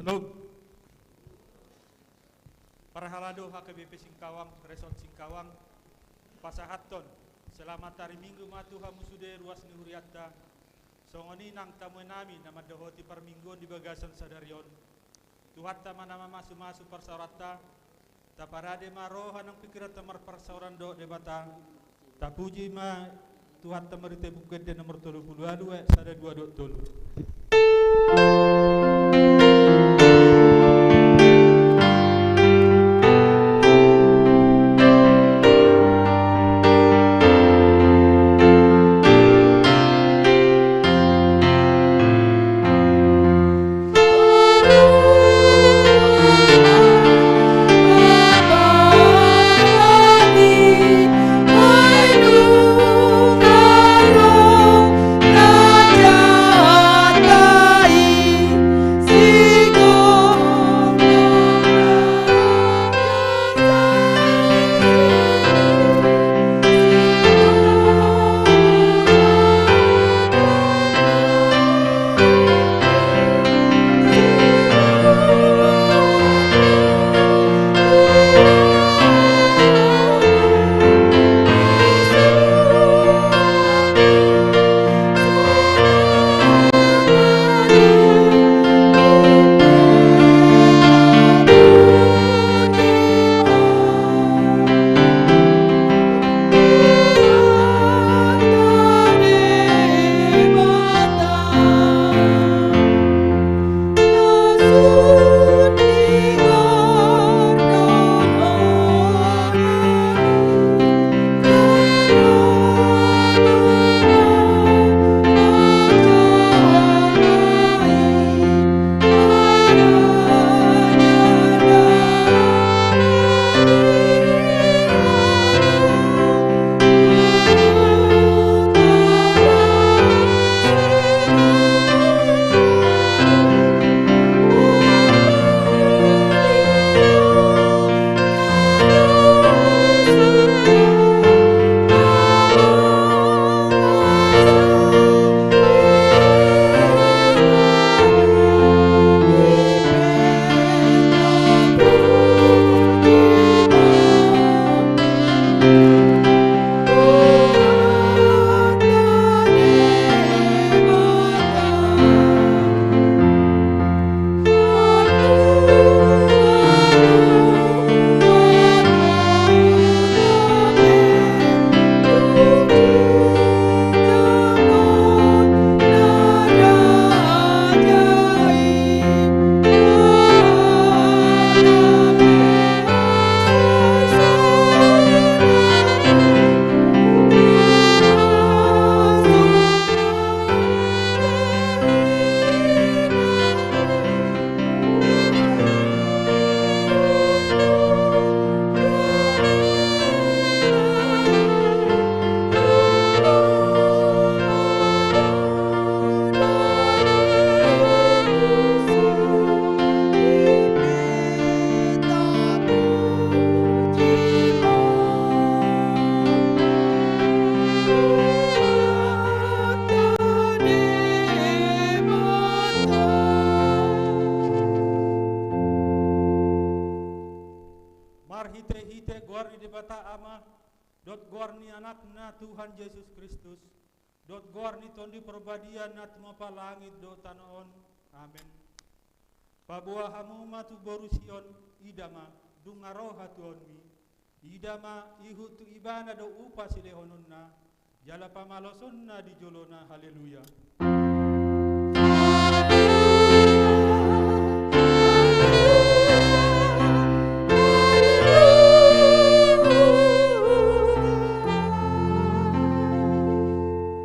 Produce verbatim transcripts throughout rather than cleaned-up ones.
Log. Parhalado H K B P Singkawang, Resort Singkawang, pasahathon selamat hari Minggu ma tu hamu sude ruas ni hurianta. Songon i nang tamu nami na mandohoti parmingguon di bagasan sadari on. Tuhanta ma na mamasumasu parsaoranta. Taparade ma roha nang pingkiranta marparsaoran dohot Debata. Tapuji ma Tuhanta marhite Buku Ende nomor tolu pulu ualu, ayat sada, dua dohot tolu. Marhitehite goar ni Debata Ama, dohot goar ni Anakna Tuhan Jesus Kristus, dohot goar ni Tondi Parbadia na tumompa langit dohot tano on. Amen. Paboa hamu ma tu boru Sion, ida ma, nunga ro hatuaonmi. Ida ma, ihut tu ibana do upa silehononna, jala pamalosonna di jolona. Haleluya.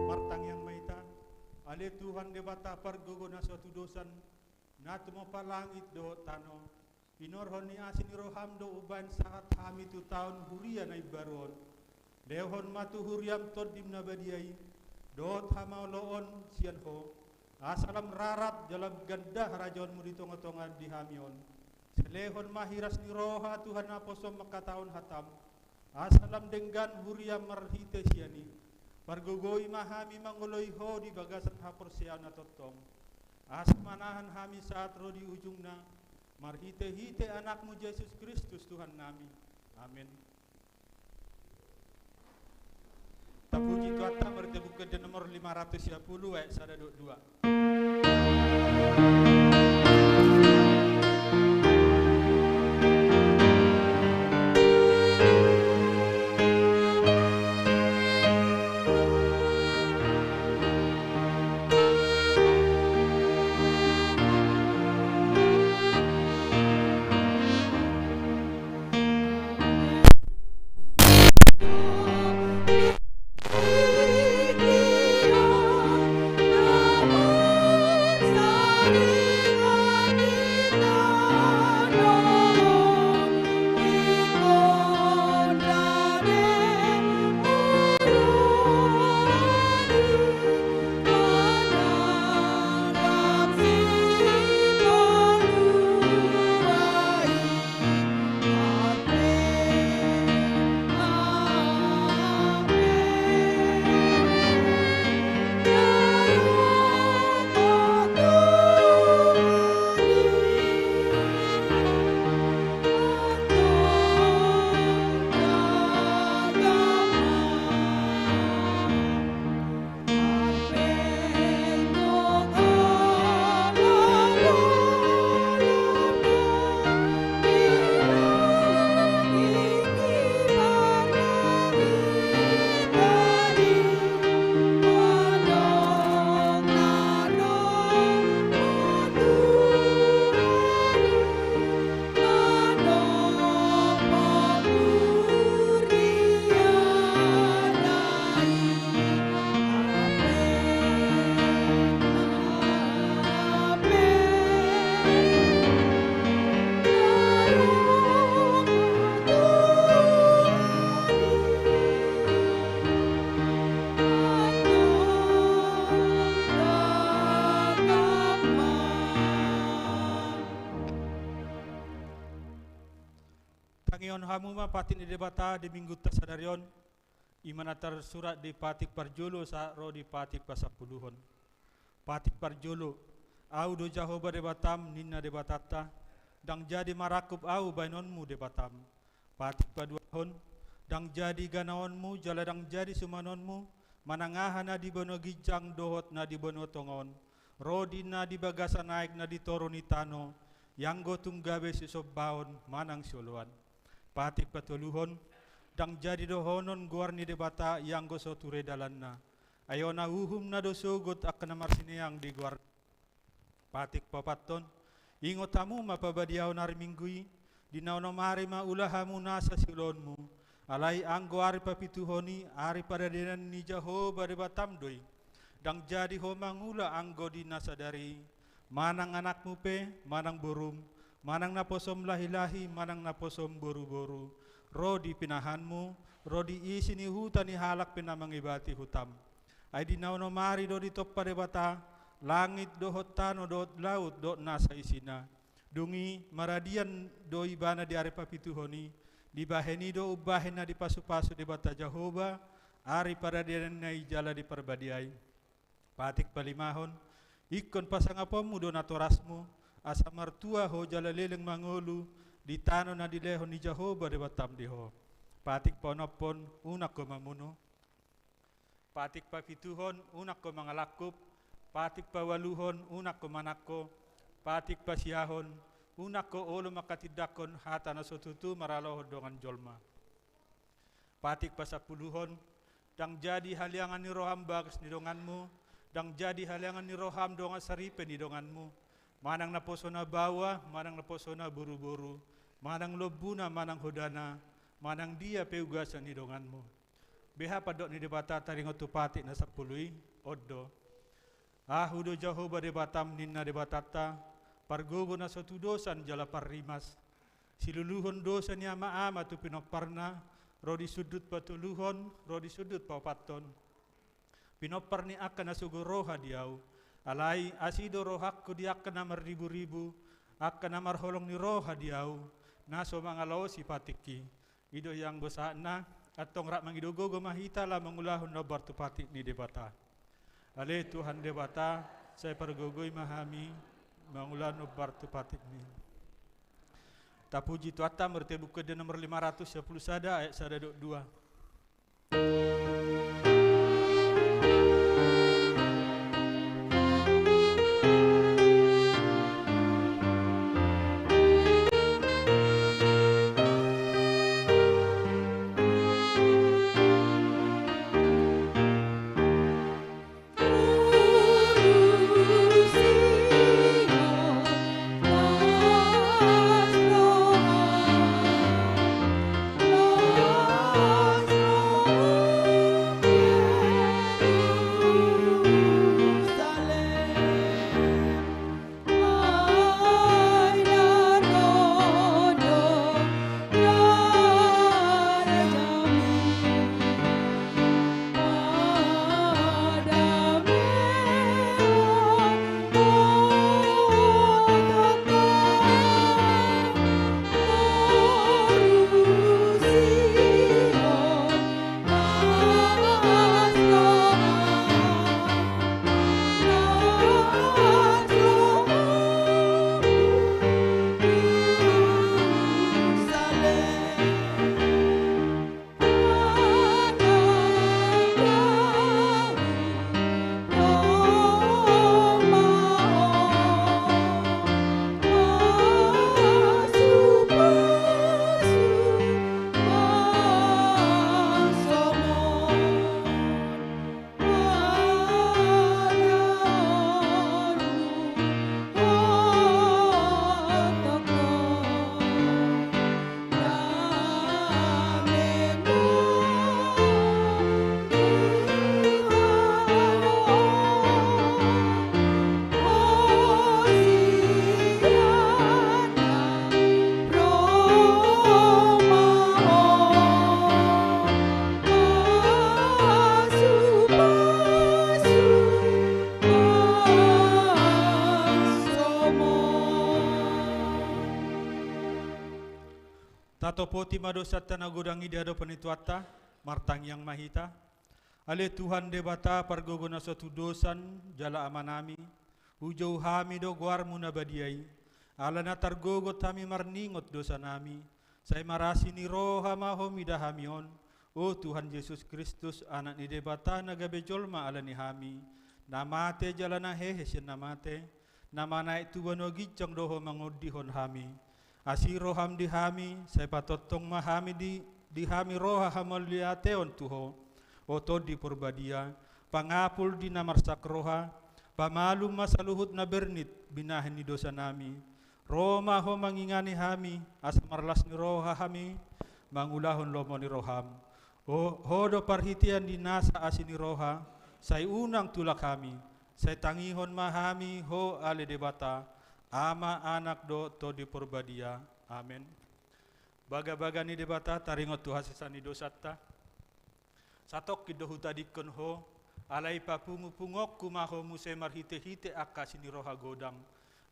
Martangiang ma hita. Ale Tuhan Debata pargogo na so hatudosan, na tumompa langit dohot tano, pinorhon ni asi ni roham do umbahen sahat hami tu taon huria na imbaru on. Lehon ma tu huriam Tondim na badia i, dohot hamaoloon sian Ho, asa lam rarat jala lam ganda harajaonmu di tongatonga ni hami on. Sai lehon ma hiras ni roha tu hanaposom mangkatahon hatam, asa lam denggan huriam marhite sian i. Pargogoi ma hami mangoloi Ho di bagasan haporseaon na tongtong. asa manahan hami sahat ro di ujungna, marhite-hite Anakmu Jesus Kristus Tuhannami. Amen. Tapuji Tuhanta, marhite Buku Ende nomor lima ratus sia pulu, ayat sada dohot dua. Tangihon hamu ma patik ni Debata di minggunta sadari on, i ma na tarsurat di patik parjolo sahat ro di patik pasampuluhon. Patik parjolo. Ahu do Jahowa Debatam, ninna Debatanta, ndang jadi marangkup Ahu baenonmu Debatam. Patik paduahon. Ndang jadi ganaonmu jala ndang jadi sumanonmu manang aha na di banua ginjang dohot na di banua tonga on, ro di na di bagasan aek na di toru ni tano, ianggo tung gabe sisombaon manang sioloan. Patik patoluhon. Ndang jadi dohonon goar ni Debata ianggo so ture dalanna, ai hona uhumna do sogot angka na marsineang di goarna. Patik paopathon. Ingot hamu ma pabadiaon ari Minggu i, di na onom ari ma ula hamu nasa siulaonmu, alai anggo ari papituhon i ari pardadean ni Jahowa Debatam do i. Ndang jadi ho mangula anggo di na sadari i, manang anakmu pe, manang borum, manang naposom lahilahi, manang naposom boruboru, ro di pinahanmu, ro di isi ni huta ni halak pe na mangibati hutam. Ai di na onom ari do ditompa Debata langit dohot tano dohot laut dohot nasa isina. Dung i maradian do ibana di ari papituhon i, dibahen i do umbahen na dipasupasu Debata Jahowa ari pardadeanna i jala di parbadia i. Patik palimahon. Ingkon pasangaponmu do natorasmu, asa martua ho jala leleng mangolu di tano na dilehon ni Jahowa Debatam di ho. Patik paonomhon. Unang ho mamunu. Patik papituhon. Unang ho mangalangkup. Patik paualuhon. Unang ho manangko. Patik pasiahon. Unang ho olo manghatindanghon hata na so tutu maralohon dongan jolma. Patik pasampuluhon. Ndang jadi haleangan ni roham bagas ni donganmu, ndang jadi haleangan ni roham dongan saripe ni donganmu, manang naposona baoa, manang naposona boruboru, manang lombuna, manang hodana, manang dia pe ugasan ni donganmu. Beha pandok ni Debata taringot tu patik na sampulu i? On do. Ahu do Jahowa Debatam, ninna Debatanta, pargogo na so tudosan jala parrimas, siluluhon dosa ni amaama tu pinomparna, ro di sundut patoluhon, ro di sundut paopathon. Pinompar ni angka na sogo roha di Ahu. Alai asi do rohangku di angka na marriburibu, angka na marholong ni roha di Ahu, na so mangalaosi patikki. I do ianggo sahatna. Antong rap mangido gogo ma hita laho mangulahon na hombar tu patik ni Debata. Ale Tuhan Debata, Sai pargogoi ma hami mangulahon hombar tu patikmi. Tapuji Tuhanta marhite Buku Ende nomor lima ratus sampulu sada, ayat sada dohot dua. Tatopoti ma dosanta na godang i di adopan ni Tuhanta, martangiang ma hita. Ale Tuhan Debata, pargogo na so tudosan jala Amanami, hujou hami do goarmu na badia i, ala na targogot hami marningot dosanami, sai marasi ni roha ma Ho mida hami on, o Tuhan Jesus Kristus, Anak ni Debata na gabe jolma ala ni hami, na mate jala na hehe sian na mate, na manaek tu banua ginjang do Ho mangondihon hami. Asi roham di hami, sai patongtong ma hami di, di hami roha hamauliateon tu Ho, o Tondi Porbadia, pangapul di na marsak roha, pamalum ma saluhut na bernit binahen ni dosanami. Ro ma Ho mangingani hami, asa marlas ni roha hami mangulahon lomo ni roham. O, Ho do parhitean di nasa asi ni roha, sai unang tulak hami, sai tangihon ma hami Ho ale Debata, Ama, Anak dohot Tondi Porbadia. Amen. Bagabaga ni Debata taringot tu hasesaan ni dosanta. Satongkin do hutadingkon Ho, alai papungupunguonku ma Ho muse marhitehite angka asi ni roha godang.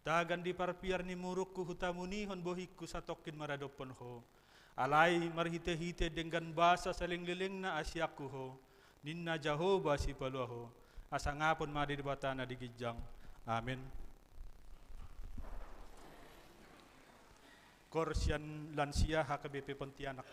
Tagan di parpiar ni murukku hutamunihon bohingku satongkin maradophon Ho. Alai marhitehite denggan basa saleleng lelengna asi angkup Ho, ninna Jahowa Sipalua Ho. Asa sangapon ma Debata na di ginjang. Amen. Koor sian lansia H K B P Pontianak.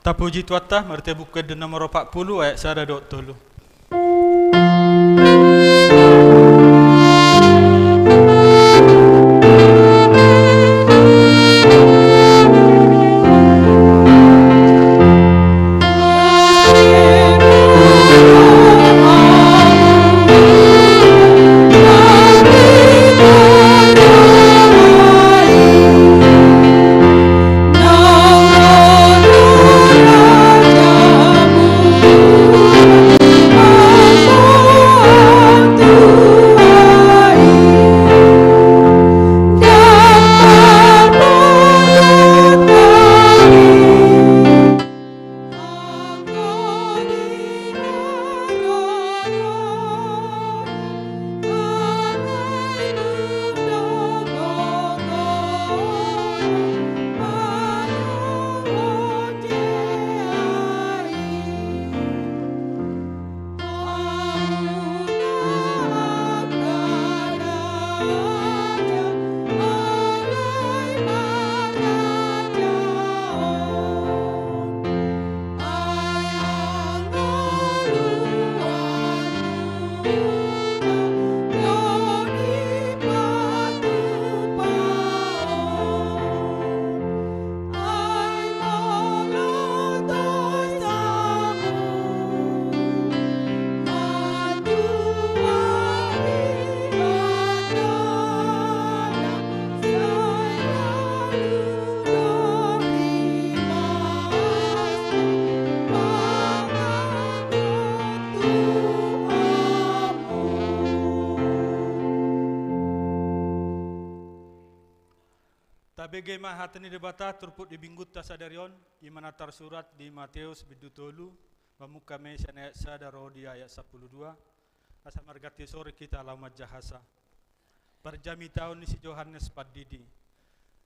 Tapuji Tuhanta, marhite Buku Ende nomor opat pulu ayat sada dohot tolu. Tabege ma hata ni Debata turpuk di Minggunta sadari on, i ma na tarsurat di Mateus bindu tolu, mamungka ma i sian ayat sada ro di ayat sampulu dua, asa marganti soring hita laho manjahasa. Parjamitaon ni si Johannes Pandidi.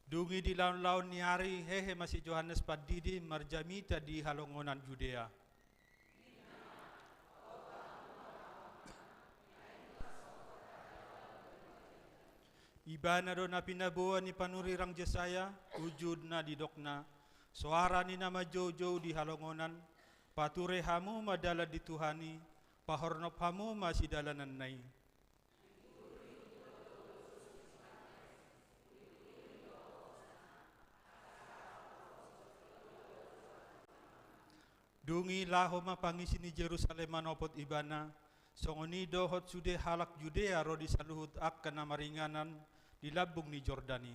Dung i di laonlaon ni ari hehe ma si Johannes Pandidi marjamita di halongonan Judea. Ibana do na pinaboa ni panurirang Jesaya, ujungna didokna, soara ni na manjoujou di halongonan, pature hamu ma dalan di Tuhan i, pahornop hamu ma sidalananna i. Dung i laho ma pangisi ni Jerusalem manopot ibana, songon i dohot sude halak Judea ro di saluhut angka na maringanan di lambung ni Jordan i.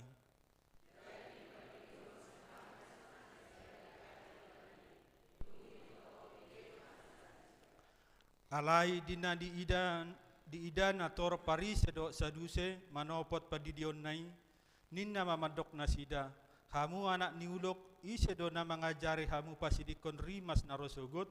Alai di na diida, diida natorop Parise dohot Saduse manopot pandidionna i, ninna ma mandok nasida, hamu anak ni ulok, ise do na mangajari hamu pasidingkon rimas na ro sogot?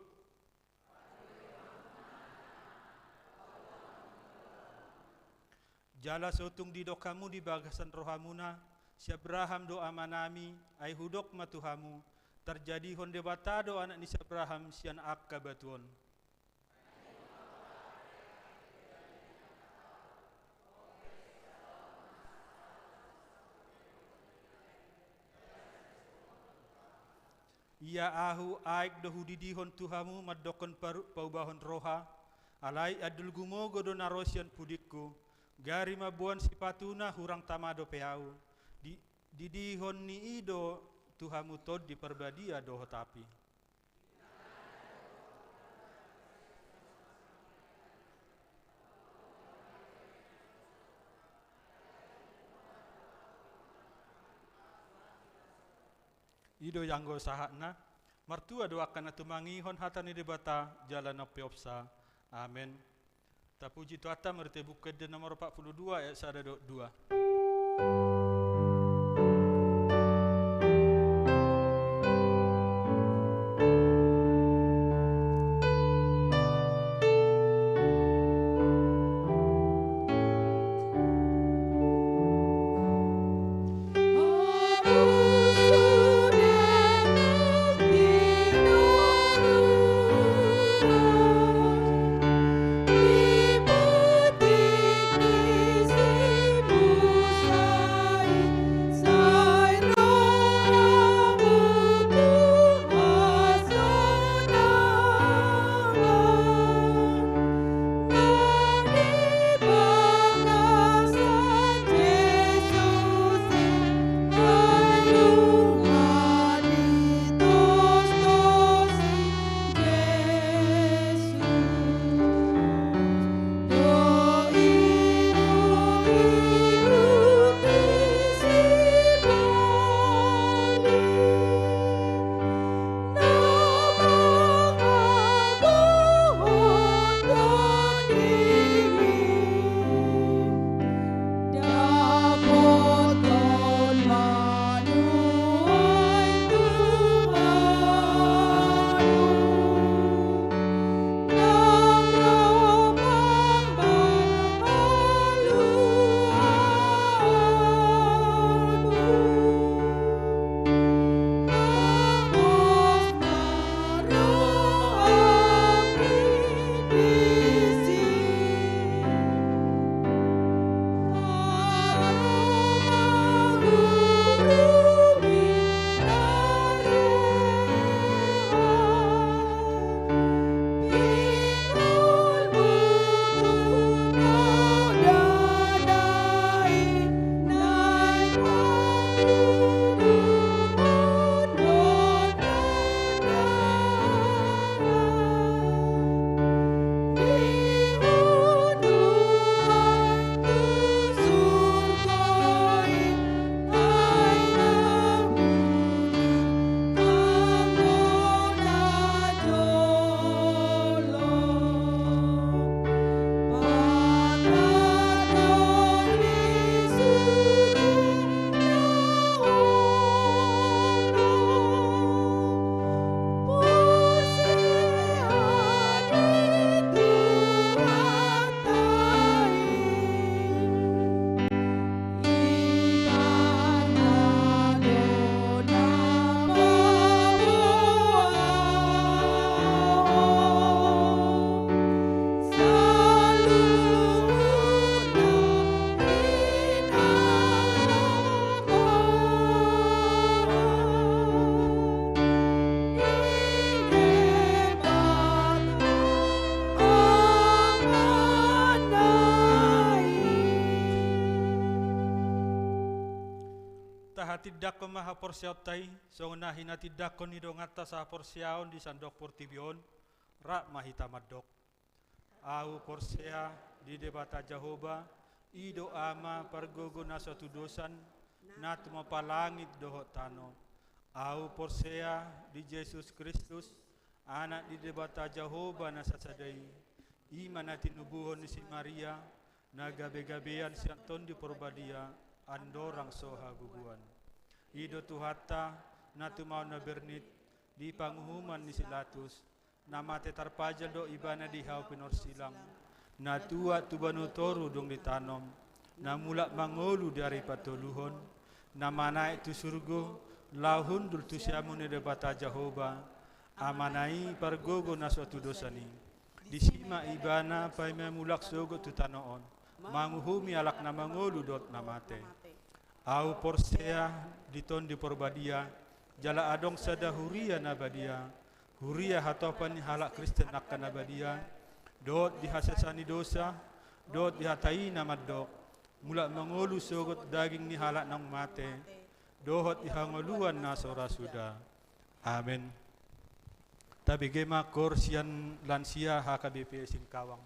Jala so tung didok hamu di bagasan rohamuna, si Abraham do amanami, ai hudok ma tu hamu, tarjadihon Debata do anak ni si Abraham sian angka batu on. Ia ahu aek do hudidihon tu hamu mandokkon paru-, paubahon roha, alai andul gumogo do na ro sian pudingku, gari mamboan sipatuna hurang tama dope ahu, di-, didihon ni i do tu hamu Tondi Parbadia dohot api. I do i anggo sahatna. Martua do angka na tumangihon hata ni Debata jala na umpeopsa. Amen. Tapuji Tuhanta, marhite Buku Ende nomor opat pulu dua ayat sada dohot dua. Tindanghon ma haporseaonta i, songon na hinatindangkon ni donganta sahaporseaon di sandok portibi on, rap ma hita mandok. Ahu porsea di Debata Jahowa, i do Ama pargogo na so hatudosan, na tumompa langit dohot tano. Ahu porsea di Jesus Kristus, Anak ni Debata Jahowa na sasada i, i ma na tinubuhon ni si Maria, na gabegabean sian Tondi Porbadia, andorang so hagogoan. I do Tuhanta, na tumaon na bernit, di panguhuman ni si Latus, na mate tarpajal do Ibana di hau pinorsilang, na tuat tu banua toru dung ditanom, na mulak mangolu di ari patoluhon, na manaek tu surgo, laho hundul tu siamun ni Debata Jahowa, Amana i pargogo na so hatudosan i. Disi ma Ibana paima mulak sogot tu tano on, manguhumi halak na mangolu dohot na mate. Ahu porsea di Tondi Porbadia, jala adong sada huria na badia, huria hatopan ni halak Kristen angka na badia, dohot di hasesaan ni dosa, dohot di hata i na mandok, mulak mangolu sogot daging ni halak naung mate, dohot di hangoluan na so ra suda. Amen. Tabege ma koor sian lansia H K B P Singkawang.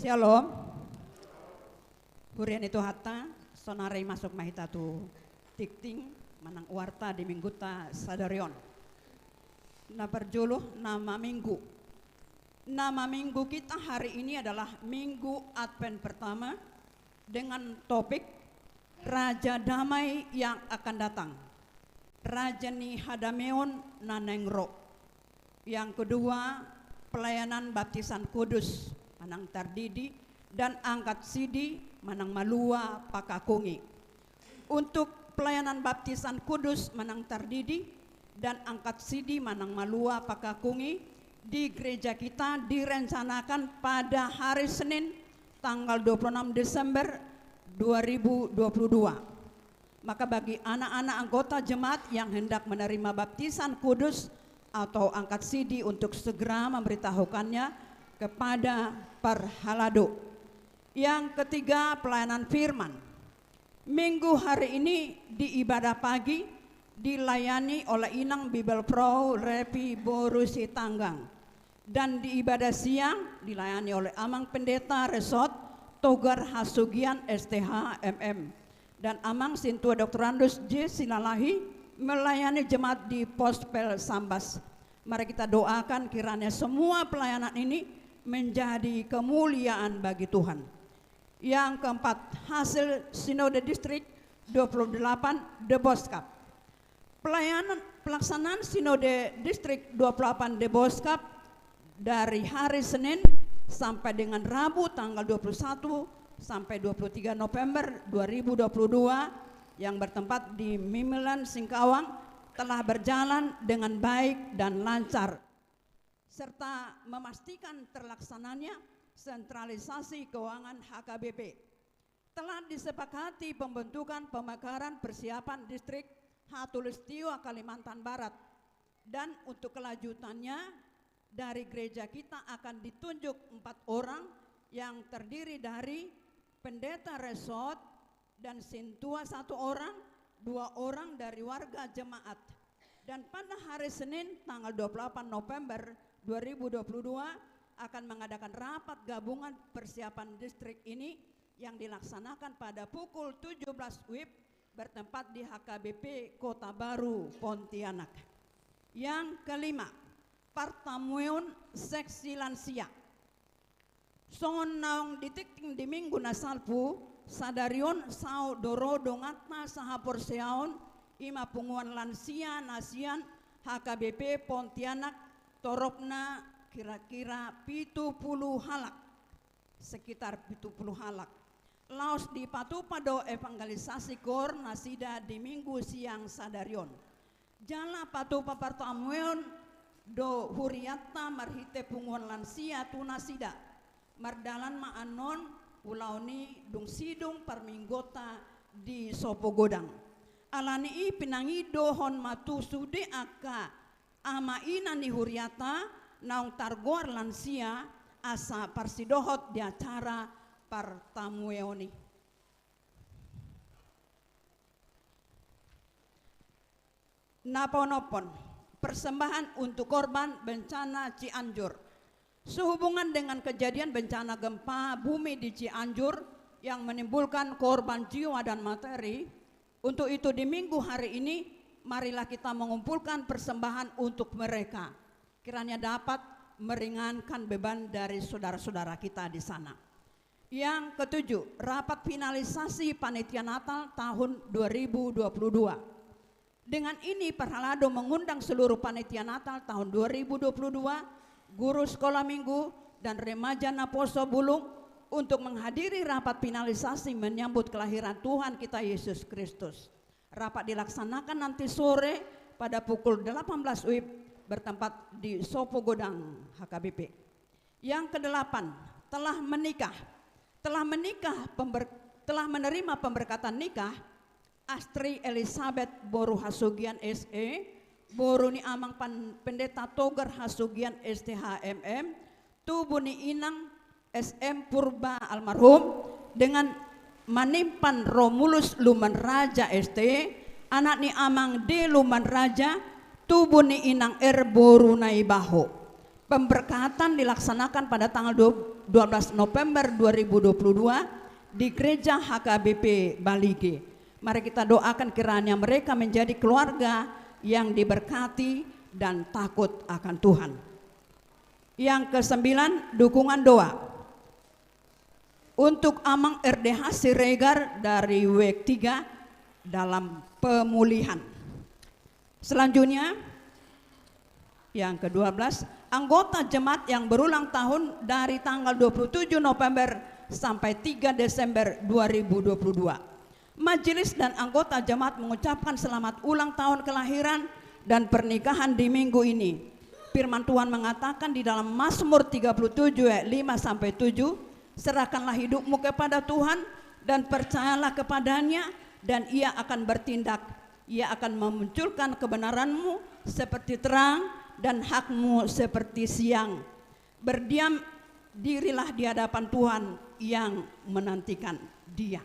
Syalom. Huria ni Tuhanta, saonari masuk ma hita tu tingting manang warta di mingguta sadari on. Na parjolo, nama minggu. Nama minggu kita hari ini adalah Minggu Advent pertama dengan topik Raja Damai yang akan datang. Raja ni hadameon na naeng ro. Yang kedua, pelayanan baptisan kudus manang tardidi dan angkat sidi manang malua pakakungi. Untuk pelayanan baptisan kudus manang tardidi dan angkat sidi manang malua pakakungi di gereja kita direncanakan pada hari Senin tanggal dua puluh enam Desember dua ribu dua puluh dua. Maka bagi anak-anak anggota jemaat yang hendak menerima baptisan kudus atau angkat sidi untuk segera memberitahukannya kepada parhalado. Yang ketiga, pelayanan firman. Minggu hari ini di ibadah pagi dilayani oleh Inang Bibelvrouw Revi boru Sitanggang. Dan di ibadah siang dilayani oleh Amang Pendeta Resort Togar Hasugian S T H M M. Dan Amang Sintua Doktorandus J Silalahi melayani jemaat di Pospel Sambas. Mari kita doakan kiranya semua pelayanan ini menjadi kemuliaan bagi Tuhan. Yang keempat, hasil Sinode Distrik dua puluh delapan Deboskap. Pelayanan, pelaksanaan Sinode Distrik dua puluh delapan Deboskap dari hari Senin sampai dengan Rabu tanggal dua puluh satu sampai dua puluh tiga November dua ribu dua puluh dua yang bertempat di Mimilan Singkawang telah berjalan dengan baik dan lancar, serta memastikan terlaksananya sentralisasi keuangan H K B P. Telah disepakati pembentukan pemekaran persiapan Distrik Khatulistiwa Kalimantan Barat, dan untuk kelanjutannya, dari gereja kita akan ditunjuk empat orang yang terdiri dari pendeta resort dan sintua satu orang, dua orang dari warga jemaat. Dan pada hari Senin tanggal dua puluh delapan November dua ribu dua puluh dua akan mengadakan rapat gabungan persiapan distrik ini yang dilaksanakan pada pukul tujuh belas W I B bertempat di H K B P Kota Baru, Pontianak. Yang kelima, partamueon seksi lansia. Songon naung ditingting di minggu na salpu, sadari on saut do ro donganta sahaporseaon, i ma punguan lansia na sian H K B P Pontianak, toropna kira-kira pitu pulu halak, sekitar pitu pulu halak. Laos dipatupa do evangelisasi koor nasida di minggu siang sadari on. Jala patupa partamueon do hurianta marhite punguan lansia tu nasida. Mardalan ma annon ulaon i dung sidung parmingguonta di Sopogodang. Alani i pinangidohon ma tu sude angka ama ina ni hurianta naung targoar lansia asa parsidohot di acara partamueon i. Na paonomhon, persembahan untuk korban bencana Cianjur. Sehubungan dengan kejadian bencana gempa bumi di Cianjur yang menimbulkan korban jiwa dan materi, untuk itu di minggu hari ini, marilah kita mengumpulkan persembahan untuk mereka. Kiranya dapat meringankan beban dari saudara-saudara kita di sana. Yang ketujuh, rapat finalisasi Panitia Natal tahun dua ribu dua puluh dua. Dengan ini, parhalado mengundang seluruh Panitia Natal tahun dua ribu dua puluh dua, guru sekolah minggu, dan remaja Naposo Bulung untuk menghadiri rapat finalisasi menyambut kelahiran Tuhan kita Yesus Kristus. Rapat dilaksanakan nanti sore pada pukul delapan belas W I B bertempat di Sopogodang H K B P. Yang kedelapan, telah menikah. Telah menikah, pember-, telah menerima pemberkatan nikah Astri Elizabeth boru Hasugian S E, boru ni Amang Pan-, Pendeta Togar Hasugian S T H M M, tubu ni Inang S M Purba almarhum, dengan Manimpan Romulus Lumbanraja S T, anak ni Amang D Lumbanraja, tubu ni Inang R boru Naibaho. Pemberkatan dilaksanakan pada tanggal dua, dua belas November dua ribu dua puluh dua di Gereja H K B P Balige. Mari kita doakan kiranya mereka menjadi keluarga yang diberkati dan takut akan Tuhan. Yang kesembilan, dukungan doa untuk Amang R D H Siregar dari W E K tiga dalam pemulihan. Selanjutnya, yang kedua belas, anggota jemaat yang berulang tahun dari tanggal dua puluh tujuh November sampai tiga Desember dua ribu dua puluh dua. Majelis dan anggota jemaat mengucapkan selamat ulang tahun kelahiran dan pernikahan di minggu ini. Firman Tuhan mengatakan di dalam Mazmur tiga puluh tujuh ayat lima sampai tujuh, "Serahkanlah hidupmu kepada Tuhan dan percayalah kepada-Nya, dan Ia akan bertindak. Ia akan memunculkan kebenaranmu seperti terang dan hakmu seperti siang. Berdiam dirilah di hadapan Tuhan yang menantikan Dia."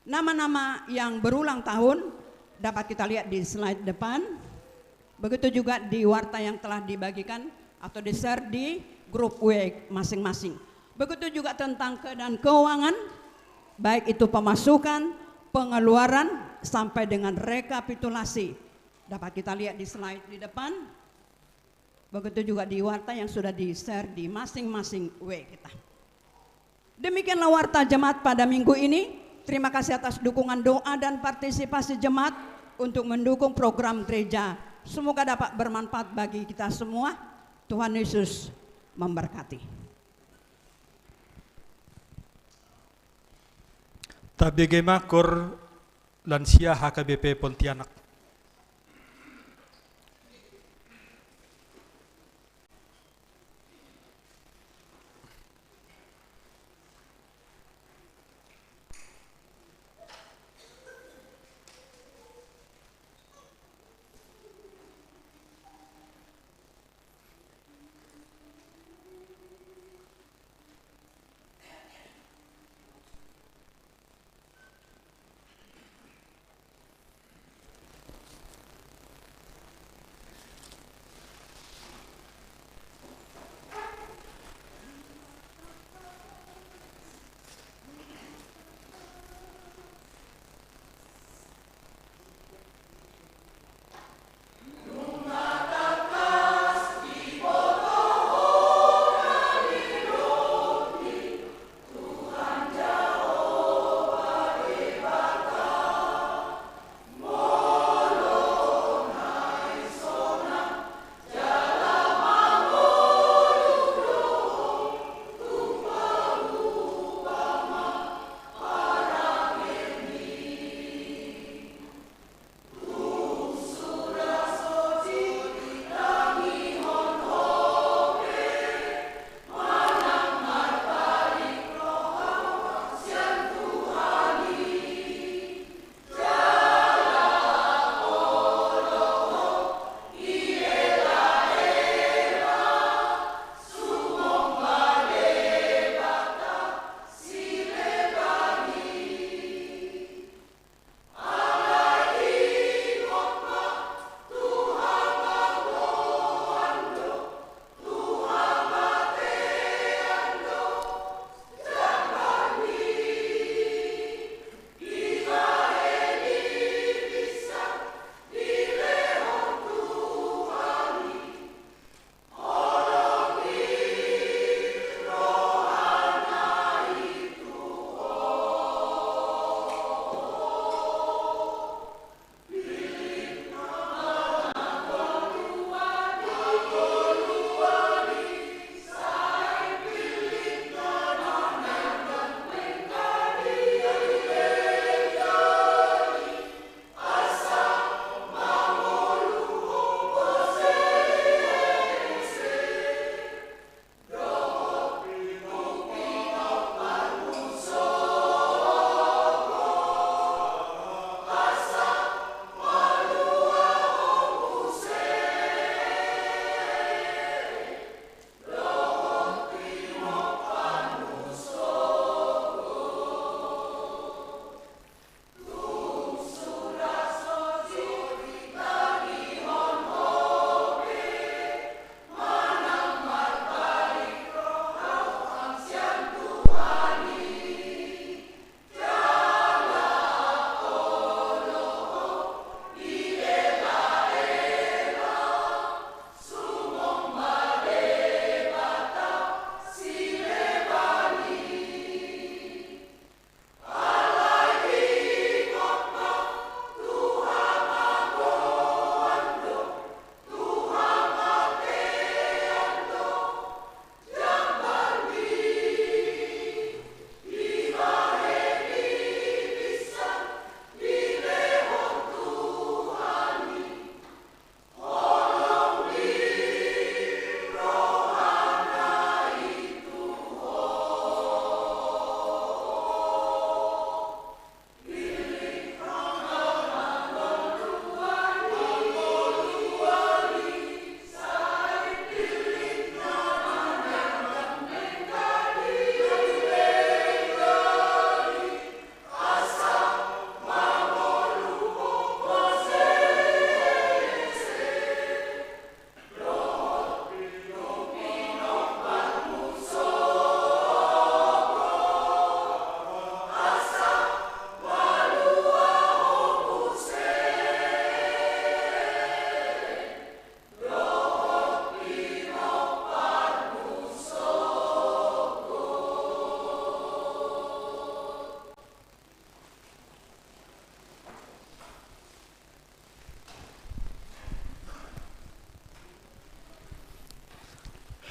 Nama-nama yang berulang tahun dapat kita lihat di slide depan. Begitu juga di warta yang telah dibagikan atau di-share di grup W A masing-masing. Begitu juga tentang keadaan keuangan, baik itu pemasukan, pengeluaran, sampai dengan rekapitulasi. Dapat kita lihat di slide di depan. Begitu juga di warta yang sudah di-share di masing-masing W A kita. Demikianlah warta jemaat pada minggu ini. Terima kasih atas dukungan doa dan partisipasi jemaat untuk mendukung program gereja. Semoga dapat bermanfaat bagi kita semua. Tuhan Yesus memberkati. Tabege ma Kor Lansia H K B P Pontianak.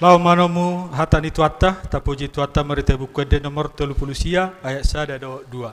Laho ma hamu hata ni Tuhanta, tapuji Tuhanta marhite Buku Ende nomor tolu pulu sia, ayat sada dohot dua.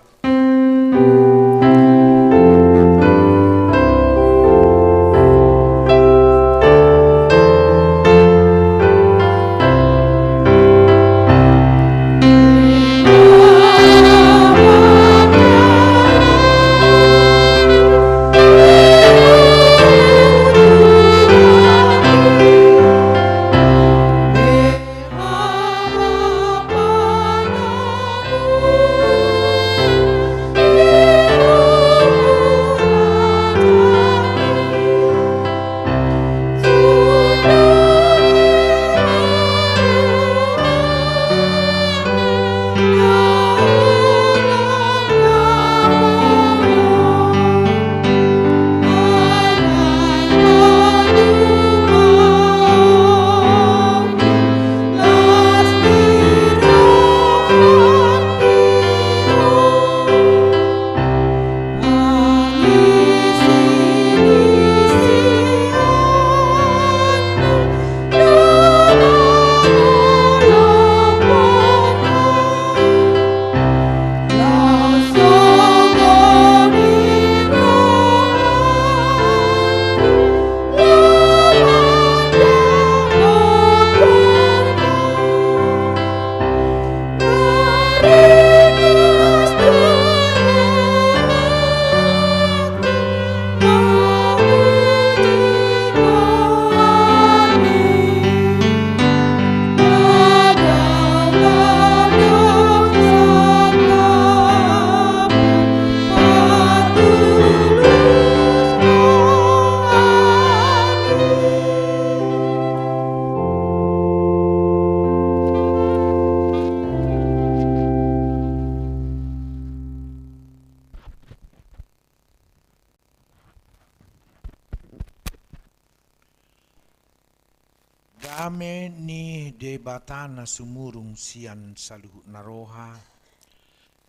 Dame ni Debata na sumurung sian saluhutna roha,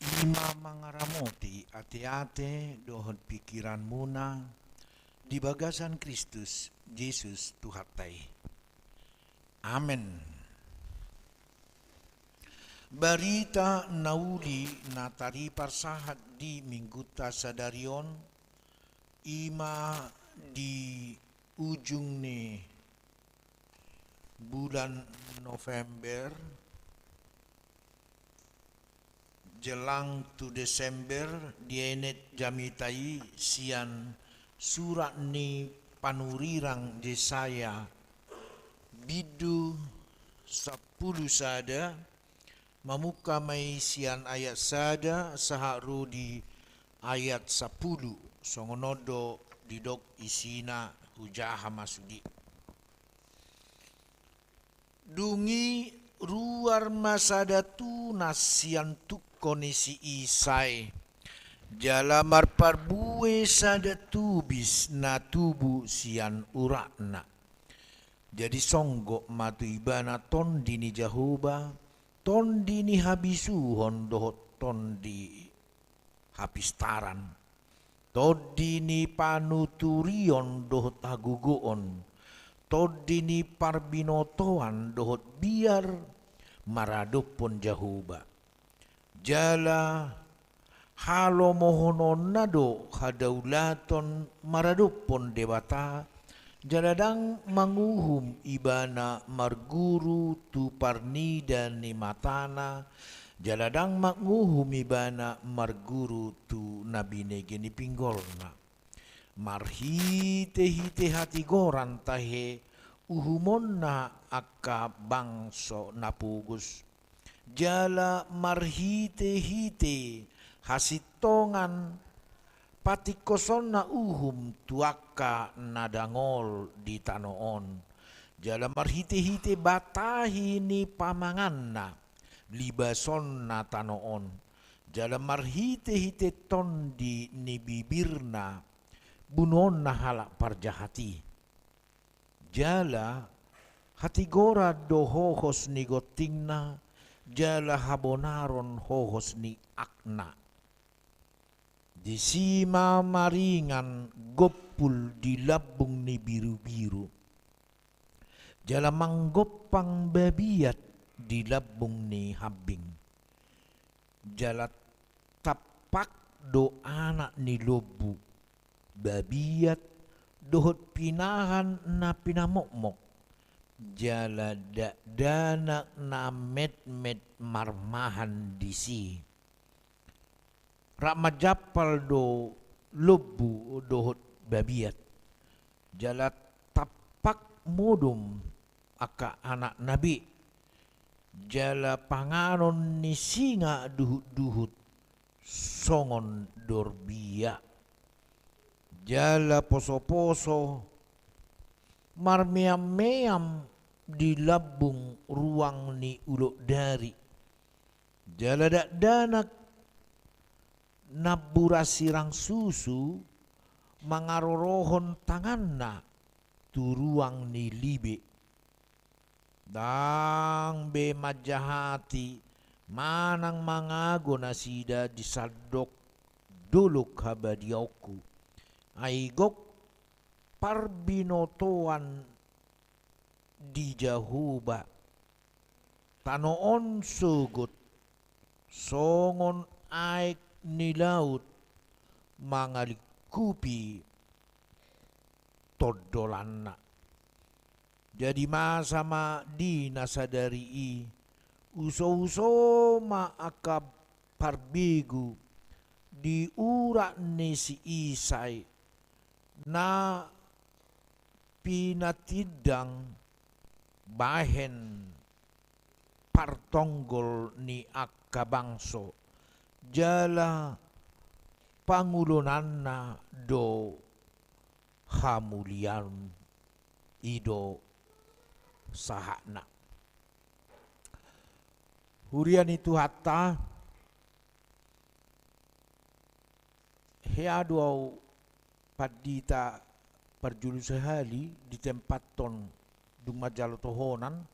i ma mangaramoti ateate dohot pingkiranmuna di bagasan Kristus Jesus Tuhanta i. Amen. Barita na uli na taripar sahat di Minggunta sadari on, i ma di ujung ni bulan November, jelang tu Desember, dienet jamita i sian surat ni panurirang Jesaya, bindu sampulu sada, mamungka ma i sian ayat sada sahat ro di ayat sampulu, songon on do didok isina, hujaha ma sude. Dung i ruar ma sada tunas sian tungko ni si Isai, jala marparbue sada tubis na tubu sian uratna. Jadi songgop ma tu ibana tondi ni Jahowa, tondi ni habisuhon dohot tondi hapistaran, tondi ni panuturion dohot hagogoon, tondi ni parbinotoan dohot biar maradophon Jahowa. Jala halomohononna do hadaulaton maradophon Debata, jala ndang manguhum ibana marguru tu parnida ni matana, jala ndang manguhum ibana marguru tu na binege ni pinggolna. Marhitehite hatigoran tahe uhumonna angka bangso na pogos, jala marhitehite hasintongan patingkosonna uhum tu angka na dangol di tano on, jala marhitehite batahi ni pamanganna libasonna tano on, jala marhitehite tondi ni bibirna bunuonna halak parjahat i. Jala hatigoran do hohos ni gontingna, jala habonaron hohos ni akna. Disi ma maringan gompul di lambung ni birubiru. Jala manggompang babiat di lambung ni hambing. Jala tampak do anak ni lombu, babiat dohot pinahan na pinamokmok, jala dakdanak na metmet marmahan disi. Rap manjampal do lombu dohot babiat. Jala tampak modom angka anakna be. Jala panganon ni singa duhutduhut songon dorbia. Jala posoposo marmeammeam di lambung ruang ni ulok dari. Jala dakdanak nambura sirang susu mangarorohon tanganna tu ruang ni libe. Ndang be manjahati manang mangago nasida di sandok dolok habadiaonku. Ai gok parbinotoan di Jahowa. Tano on sogot songon aek ni laut mangalingkupi tondolanna. Jadi masa ma di na sadari i, usouso ma angka parbegu di urat ni si Isai na pinatindang bahen partonggol ni angka bangso, jala pangulonanna do hamuliaon. I do sahatna. Huria ni Tuhanta, hea do au pandita parjolo sahali di tempaton dung manjalo tohonan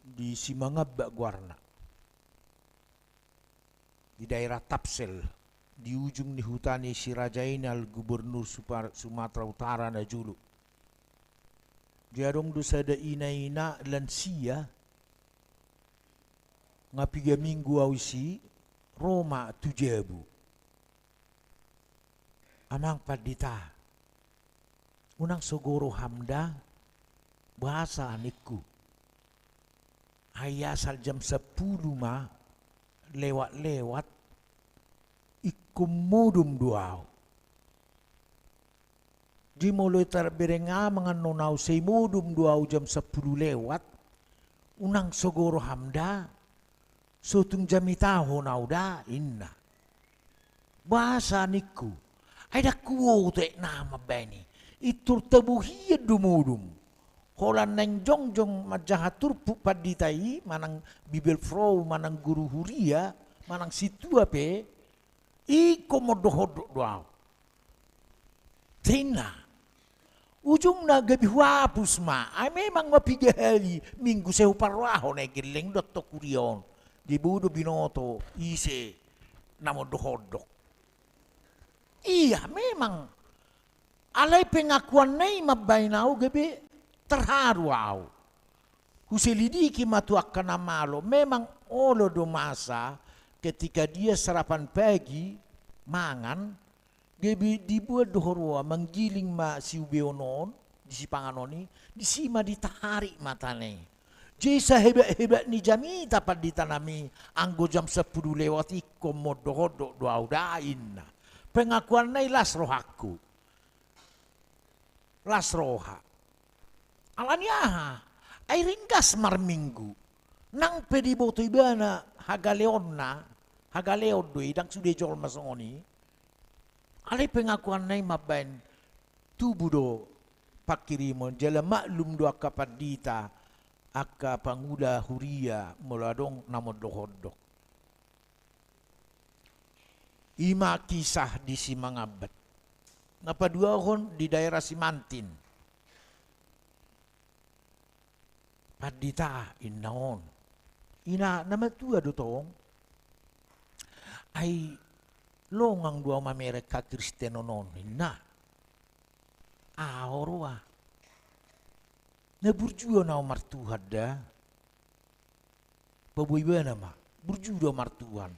di Simangambak goarna, di daerah Tapsel, di ujung ni huta ni si Raja Inal, gubernur Supar-, Sumatera Utara na jolo. Di adong do sada ina-ina lansia, nga piga minggu au disi, ro ma tu jabu. Amang pandita, unang so goro ham da, boasa ningku. Ai asal jam sampulu ma lewat-lewat, ingkon modom do au. Di molo tarbereng amang annon au sai modom do au jam sampulu lewat, unang so goro ham da, so tung jamitahon au da, inna. Boasa ningku. Ai ndang huoto aek na mambaen i. Intor tabo hian do modom. Holan naeng jongjong manjaha turpuk pandita i, manang bibelvrouw, manang guru huria, manang sintua pe, ingkon mondok-ondok do au. Inna. Ujungna gabe huapus ma, ai memang ma piga hali minggu sai huparrohahon aek gelleng do antong huria on. Gabe do binoto ise na mondok-ondok. Ia, memang. Alai pengakuanna i mambaen au gabe terharu au. Huselidiki ma tu angka na malo, memang olo do masa ketika dia sarapan pagi, mangan, gabe diboan do huroa, manggiling ma siubeon on, di sipanganon i, disi ma ditarik matana i. Jadi sahebat-hebat ni jamita pandita nami, anggo jam sampulu lewat ingkon mondok-ondok do au da, inna. Pengakuanna i las rohangku. Las roha. Alani aha? Ai ringgas marminggu. Nang pe diboto ibana hagaleonna, hagaleon do i, ndang sude jolma songon i. Alai pengakuanna i mambaen tubu do pangkirimon, jala maklum do angka pandita, angka pangula huria, molo adong na mondok-ondok. I ma kisah di Simangambak. Na paduahon di daerah Simantin. Pandita, inna on. Ina na matua do tong. Ai longang do au mamereng hakristenon on, inna. Aho roa. Na burju do au martuhan da. Paboa ibana ma, burju do au martuhan.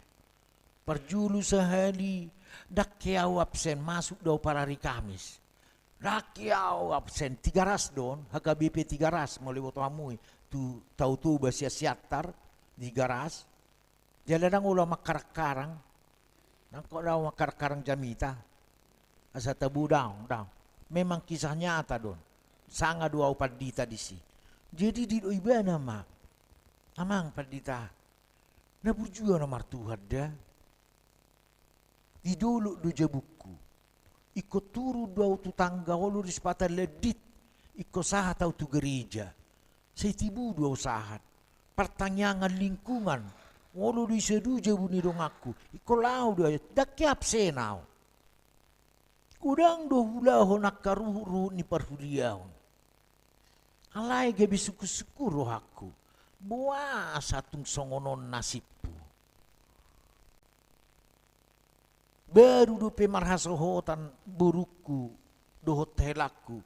Parjolo sahali, ndang ke au absen, masuk do au parari Kamis. Ndang ke au absen, Tigaras do on, H K B P Tigaras, molo diboto hamu i, tu Tao Toba sian Siantar, Tigaras. Jala ndang olo au mangkarang-karang. Ndang olo au mangkarang-karang jamita. Asa tabo, daong, daong. Memang kisah nyata do on. Sanga do au pandita disi. Jadi didok ibana ma, amang pandita, na burju do au na martuhan da. Di dolok do jabungku. Ingkon turun do au tu tangga, olo do sipata landit. Ingkon sahat au tu gereja. Sai tibu do au sahat. Partangiangan lingkungan. Olo do i sada jabu ni donganku. Ingkon laho do au. Ndang ke absen au. Godang do huulahon angka ruhut-ruhut ni parhuliaon. Alai gabe sungkun-sungkun rohangku. Boasa tung songon on nasibku. Baru dope marhasohotan borungku dohot helangku.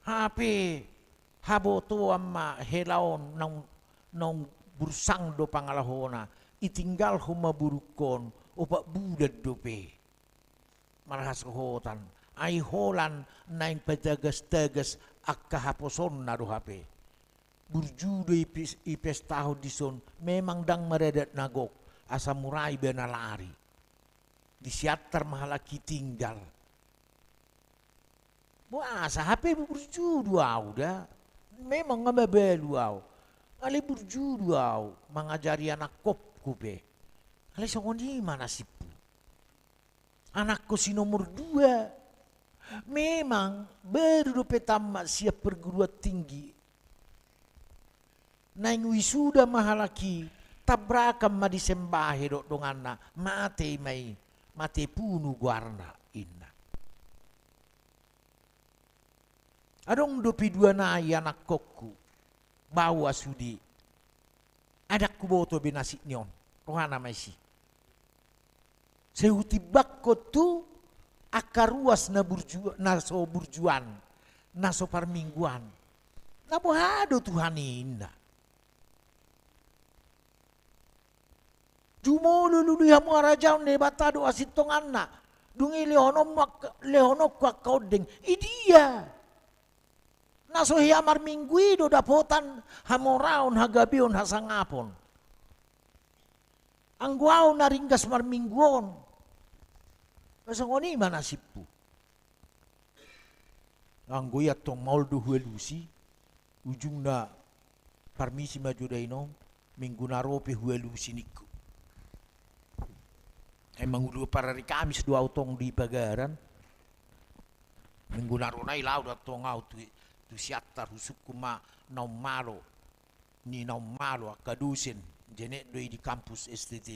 Hape habotoan ma hela on naung, naung bursang do pangalahona. Ditinggalhon ma borungkon opat bulan dope. Marhasohotan. Ai holan naeng patagas-tagas angka haposonna do hape. Burju do i pes-, dipestahon dison, memang ndang maradat na gok, asa mura ibana lari. Di Siantar ma halak i tinggal. Boasa, hape burju do au da. Memang nga mabalu au. Alai burju do au mangajari anakkongku pe. Alai songon i ma nasibku. Anakku si nomor dua. Memang baru dope tamat sian perguruan tinggi. Naeng wisuda ma halak i, tabrakan ma di Sembahe dohot donganna, mate ma i, mate punu goarna, inna. Adong dope dua nai anakkongku, baoa sude. Ai ndang huboto be nasib ni on, rohana ma disi. Sai hutimbangkon tu angka ruas na burju-, na so burjuan, na so parmingguan. Na boha do Tuhan i, inna. Jumolo lului hamu harajaon ni Debata dohot hasintonganna. Dung i lehononmu angka, lehononku angka ondeng. Idia? Na so hea marminggu i do dapotan hamoraon, hagabeon, hasangapon. Anggo au na ringgas marminggu on. Songon i ma nasibku. Anggo i antong maol do hualusi, ujungna parmisi ma jo da inong, minggu na ro pe hualusi ningku. Ai mangolu parari Kamis do au tong di Pagaran. Minggu na ro nai laho do antong au tu, tu Siantar, husungkun ma naung malo, ni naung malo angka dosen, jenek do i di kampus S T T.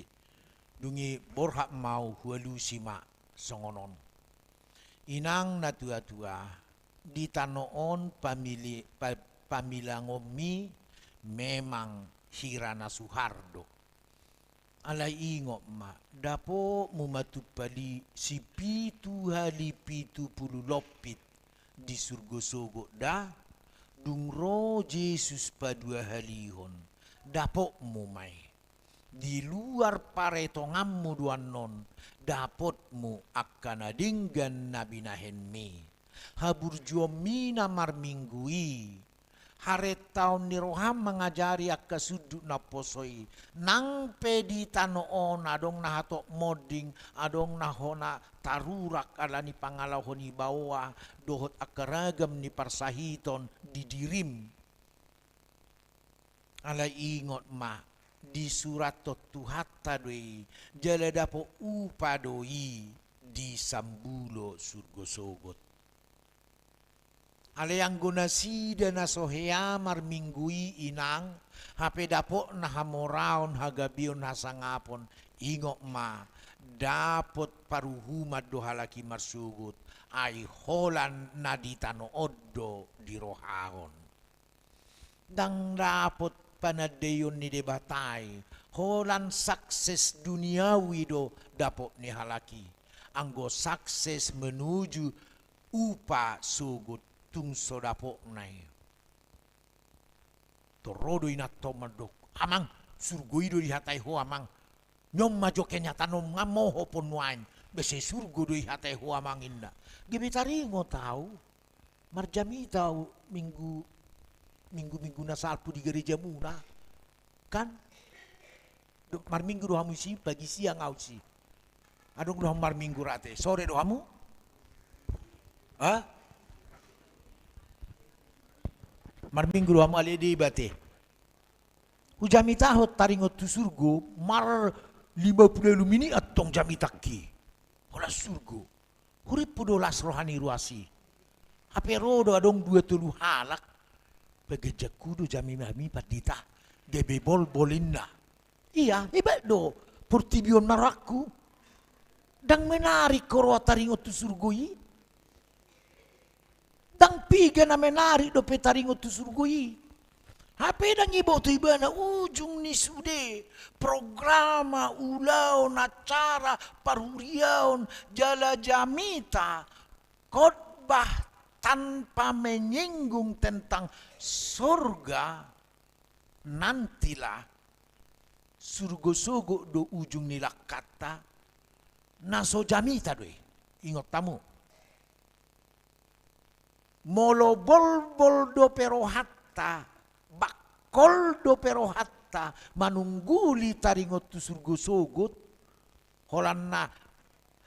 Dung i borhat ma au hualusi ma songon on. Inang na tua-tua, di tano on pamili-, pa-, pamilangonmi memang hira na suhar do. Alai ingot ma, dapotmu ma tumpal i sipitu hali pitu pulu lompit di surgo sogot da, dung ro Jesus paduahalihon, dapotmu ma i. Di luar paretonganmu do annon, dapotmu angka na denggan na binahenmi. Haburjuonmi na marminggu i, harentaon ni roham mangajari angka sundut na poso i, nang pe di tano on adong na hatop monding, adong na hona tarurak ala ni pangalaho ni baoa, dohot angka ragam ni parsahiton di dirim. Alai ingot ma, disurathon Tuhanta do i, jala dapot upa do i di sambulo surgo sogot. Alai anggo nasida na so hea marminggu i inang, hape dapotna hamoraon, hagabeon, hasangapon, ingot ma, dapot paruhuman do halak i marsogot, ai holan na di tano on do dirohahon. Ndang dapot panandaion ni Debata i, holan sukses duniawi do dapot ni halak i. Anggo sukses menuju upa sogot tung so dapotna i. Tor ro do inanta on mandok, "Amang, surgo i do dihatai ho, Amang. Nion ma jo kenyataanna, nga moho po nuaeng, bese surgo do dihatai ho, Amang," ninna. Gabe taringot au, marjamita au minggu, minggu-minggu na salpu di gerejamuna, kan? Do, marminggu do hamu disi, pagi siang au disi. Adong do hamu marminggu rate, sore do hamu? Ha? Marminggu do hamu, ale deba te. Hujamitahon taringot tu surgo, mar lima pulu ualu minit antong jamitangki. Holan surgo. Hurippu do las rohani ruas i. Hape ro do adong dua tolu halak, "Paganjangku do jamita hami, Pandita, gabe bolbol," ninna. Ia, hebat do portibi on marangku. Ndang menarik ho ro taringot tu surgo i. Ndang piga na menarik dope taringot tu surgo i. Hape ndang diboto ibana ujung ni sude programa, ulaon, acara, parhuriaon, jala jamita, khotbah tanpa menyinggung tentang sorga, nantilah, surgo sogot do ujung ni langkanta, na so jamita do i. Ingot hamu. Molo bolbol dope rohanta, bangkol dope rohanta manungguli taringot tu surgo sogot, holan na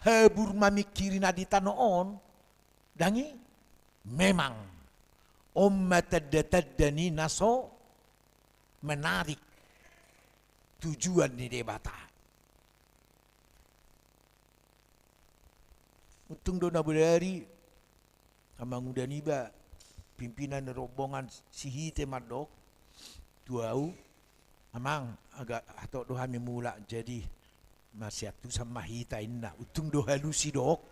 habur mamingkiri na di tano on, ndang i, memang on ma tanda-tanda ni na so menarik tujuan ni Debata. Untung do na bodari, amanguda niba, pimpinan ni rombongan Sihite mandok tu au, "Amang, agak hatop do hami mulak, jadi masiantusan ma hita," ninna. Untung do halu sidok.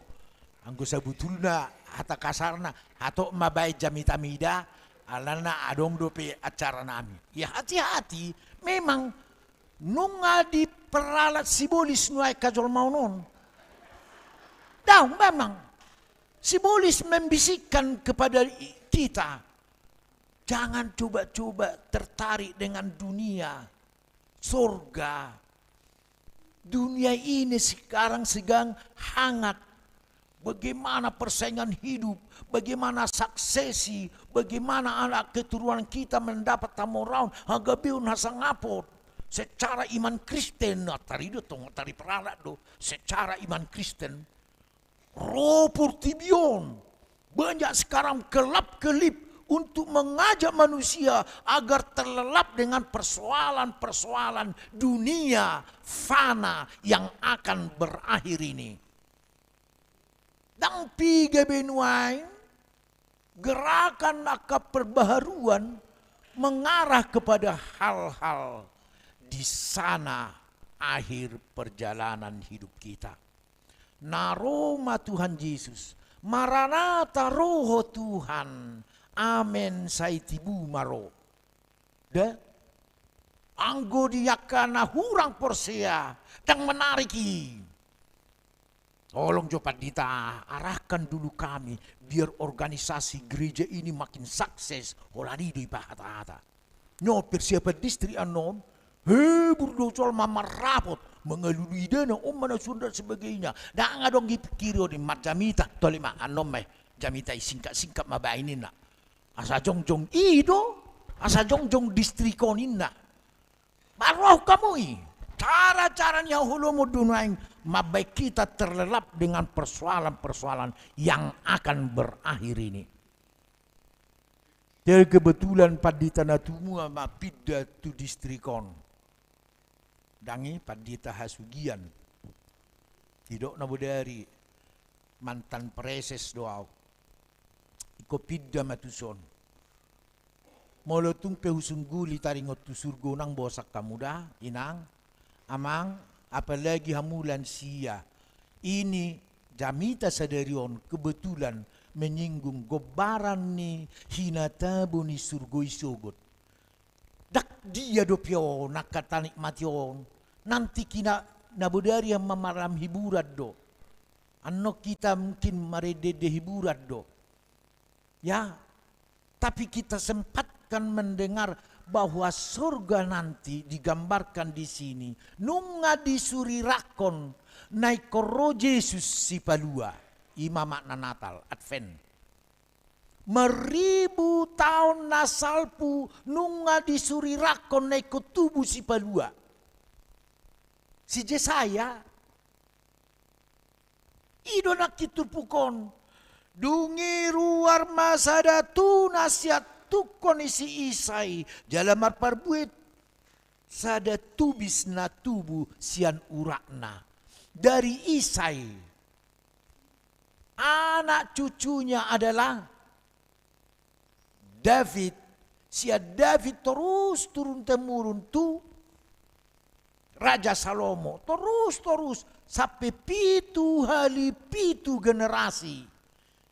Anggo sabutulna hata kasarna, hatop ma baen jamitamida, alana adong dope acara nami. Ia, hati-hati, memang nunga diperalat sibolis nuaeng hajolmaon on. Daong, memang. Sibolis membisikkan kepada i-, kita, "Jangan coba-coba tertarik dengan dunia, sorga. Dunia ini sekarang sedang hangat. Bagaimana persaingan hidup, bagaimana suksesi, bagaimana anak keturunan kita mendapat hamoraon, hagabeon, hasangapon secara iman Kristen." Nah, tarido tong, tariperalat do secara iman Kristen. Ro portibi on, banyak sekarang kelap-kelip untuk mengajak manusia agar terlelap dengan persoalan-persoalan dunia fana yang akan berakhir ini. Ndang piga be nuaeng, gerakan angka perbaharuan mengarah kepada hal-hal di sana akhir perjalanan hidup kita. Na ro ma Tuhan Jesus. Maranatha, ro ho Tuhan. Amen, sai tibu ma ro. Da? Anggo di angka na hurang porsea, ndang menarik i. Tolong jo, Pandita, arahkan dulu kami, biar organisasi gereja ini makin sukses, holan i do i pahata-hata. Nyo persiapan distrik annon, hebur do jolma marrapot, mangalului dana, on ma na suan dan sebagainya. Ndang adong dipingkiri on i, marjamita, tole ma, annon ma i, jamita i singkat-singkat ma baen ninna. Asa jongjong i do, asa jongjong distrik on ninna. Marroh hamu i, cara-cara ni haholomon do nuaeng mambaen kita terlelap dengan persoalan-persoalan yang akan berakhir ini. Jadi kebetulan Pandita Natumua ma pinda tu distrik on. Ndang i Pandita Hasugian. Didok na bodari, mantan preses do au. Ingkon pinda ma tuson. Molo tung pe husungguli taringot tu surgo, unang bosan hamu da, Inang, Amang, apalagi hamu lansia. Ini jamita sadari on kebetulan menyinggung gombaran ni hinatabo ni surgo i sogot. Ndang dia dope on angka tanikmati on. Nanti hita na bodari ma malam hiburan do. Annon hita mungkin marende-ende hiburan do. Ya, tapi kita sempatkan mendengar bahwa sorga nanti digambarkan di sini, nunga disurirangkon na ingkon ro Jesus Sipalua. I ma makna Natal, Advent. Meribu taon na salpu nunga disurirangkon na ingkon tubu Sipalua. Si Jesaya, i do nangkin turpuk on. Dung i ruar ma sada tuna sian tungkon ni si Isai, jala marparbuet sada tubis na tubu sian uratna. Dari Isai, anak cucunya adalah David, sian David torus turun temurun tu Raja Salomo, torus, torus, sampe pitu hali pitu generasi.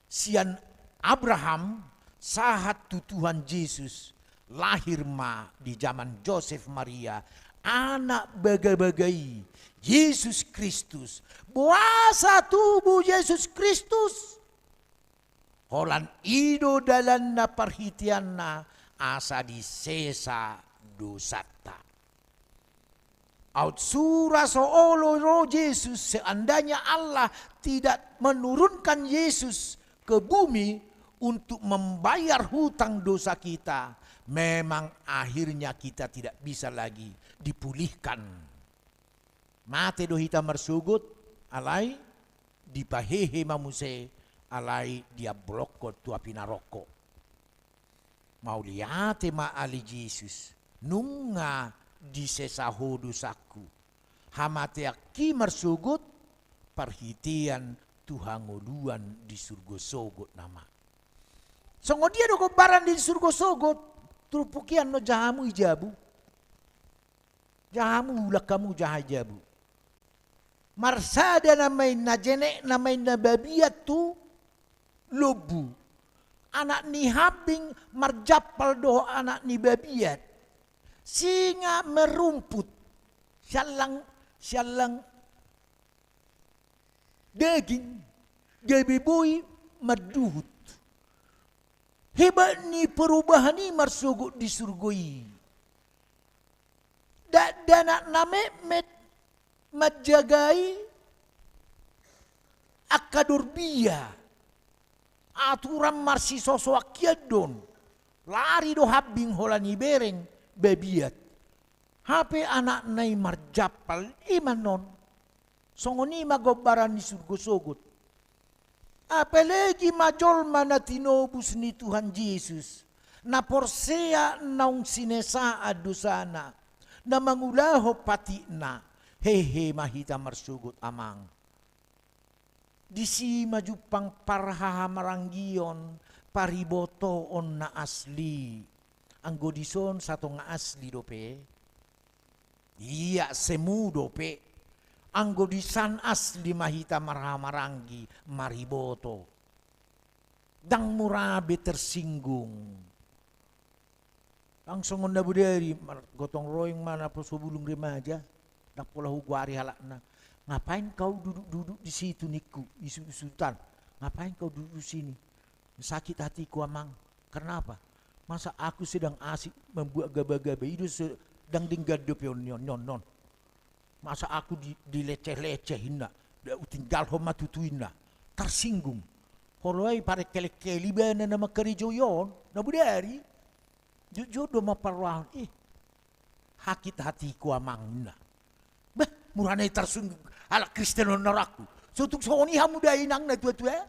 Sian Abraham sahat tu Tuhan Jesus, lahir ma di jaman Josep Maria, anak bagabaga i, Jesus Kristus. Boasa tubu Jesus Kristus? Holan i do dalanna parhiteanna asa disesa dosanta. Aut sura so olo ro Jesus, seandainya Allah tidak menurunkan Yesus ke bumi untuk membayar hutang dosa kita, memang akhirnya kita tidak bisa lagi dipulihkan. Mate do hita marsogot, alai dipahehe ma muse, alai diambolongkon tu api naroko. Mauliate ma ale Jesus, nunga disesa Ho dosangku. Hamateanki marsogot, parhitean tu hangoluan di surgo sogot nama. Songon dia do gombaran di surgo sogot, turpuk i annon jahamu i jabu. Jahamu, ulang hamu jaha i jabu. Marsada nama inna, jenekna ma inna babiat tu lombu. Anak ni hambing marjampal dohot anak ni babiat. Singa merumput. Siallang, siallang daging, gabe boi manduhut. Hebat ni perubahan i marsogot di surgo i. Dakdanak na metmet manjagai angka dorbia. Aturan marsisosoan hian do on. Lari do hambing holan ibereng babiat. Hape anakna i marjampal, i ma annon. Songon i ma gombaran ni surgo sogot. Apalagi ma jolma na tinobus ni Tuhan Jesus, na porsea naung sinesaan dosana, na mangulahon patikna, hehe ma hita marsogot amang. Disi ma jumpang parhahamaranggion, paribotoon na asli. Anggo dison satonga asli dope. Ia semu dope. Anggo disan asli ma hita marhahamaranggi, mariboto. Ndang mura be tersinggung. Ndang songon na bodari, mar-, gotong royong ma naposo bulung remaja, ndang pola hugoari halakna. Ngapain kau duduk-duduk di situ ningku, isut-isutan. Ngapain kau duduk di sini? Sakit hatiku, Amang. Karena apa? Masa aku sedang asik membuat gaba-gaba, i do sedang denggan dope on, on, on, on. Masa aku di, dileceh-leceh inna, da utinggalhon ma tutu inna. Tarsinggung. Olo ai parekelekeli bana na mangkarejo i on, na bodari. Jotjot do mamparrohahon, ih, sakit hatiku amang inna. Bah, mura nai tarsinggung, halak Kristen on na rohangku. Sotung songon i hamu da inang na tua-tua.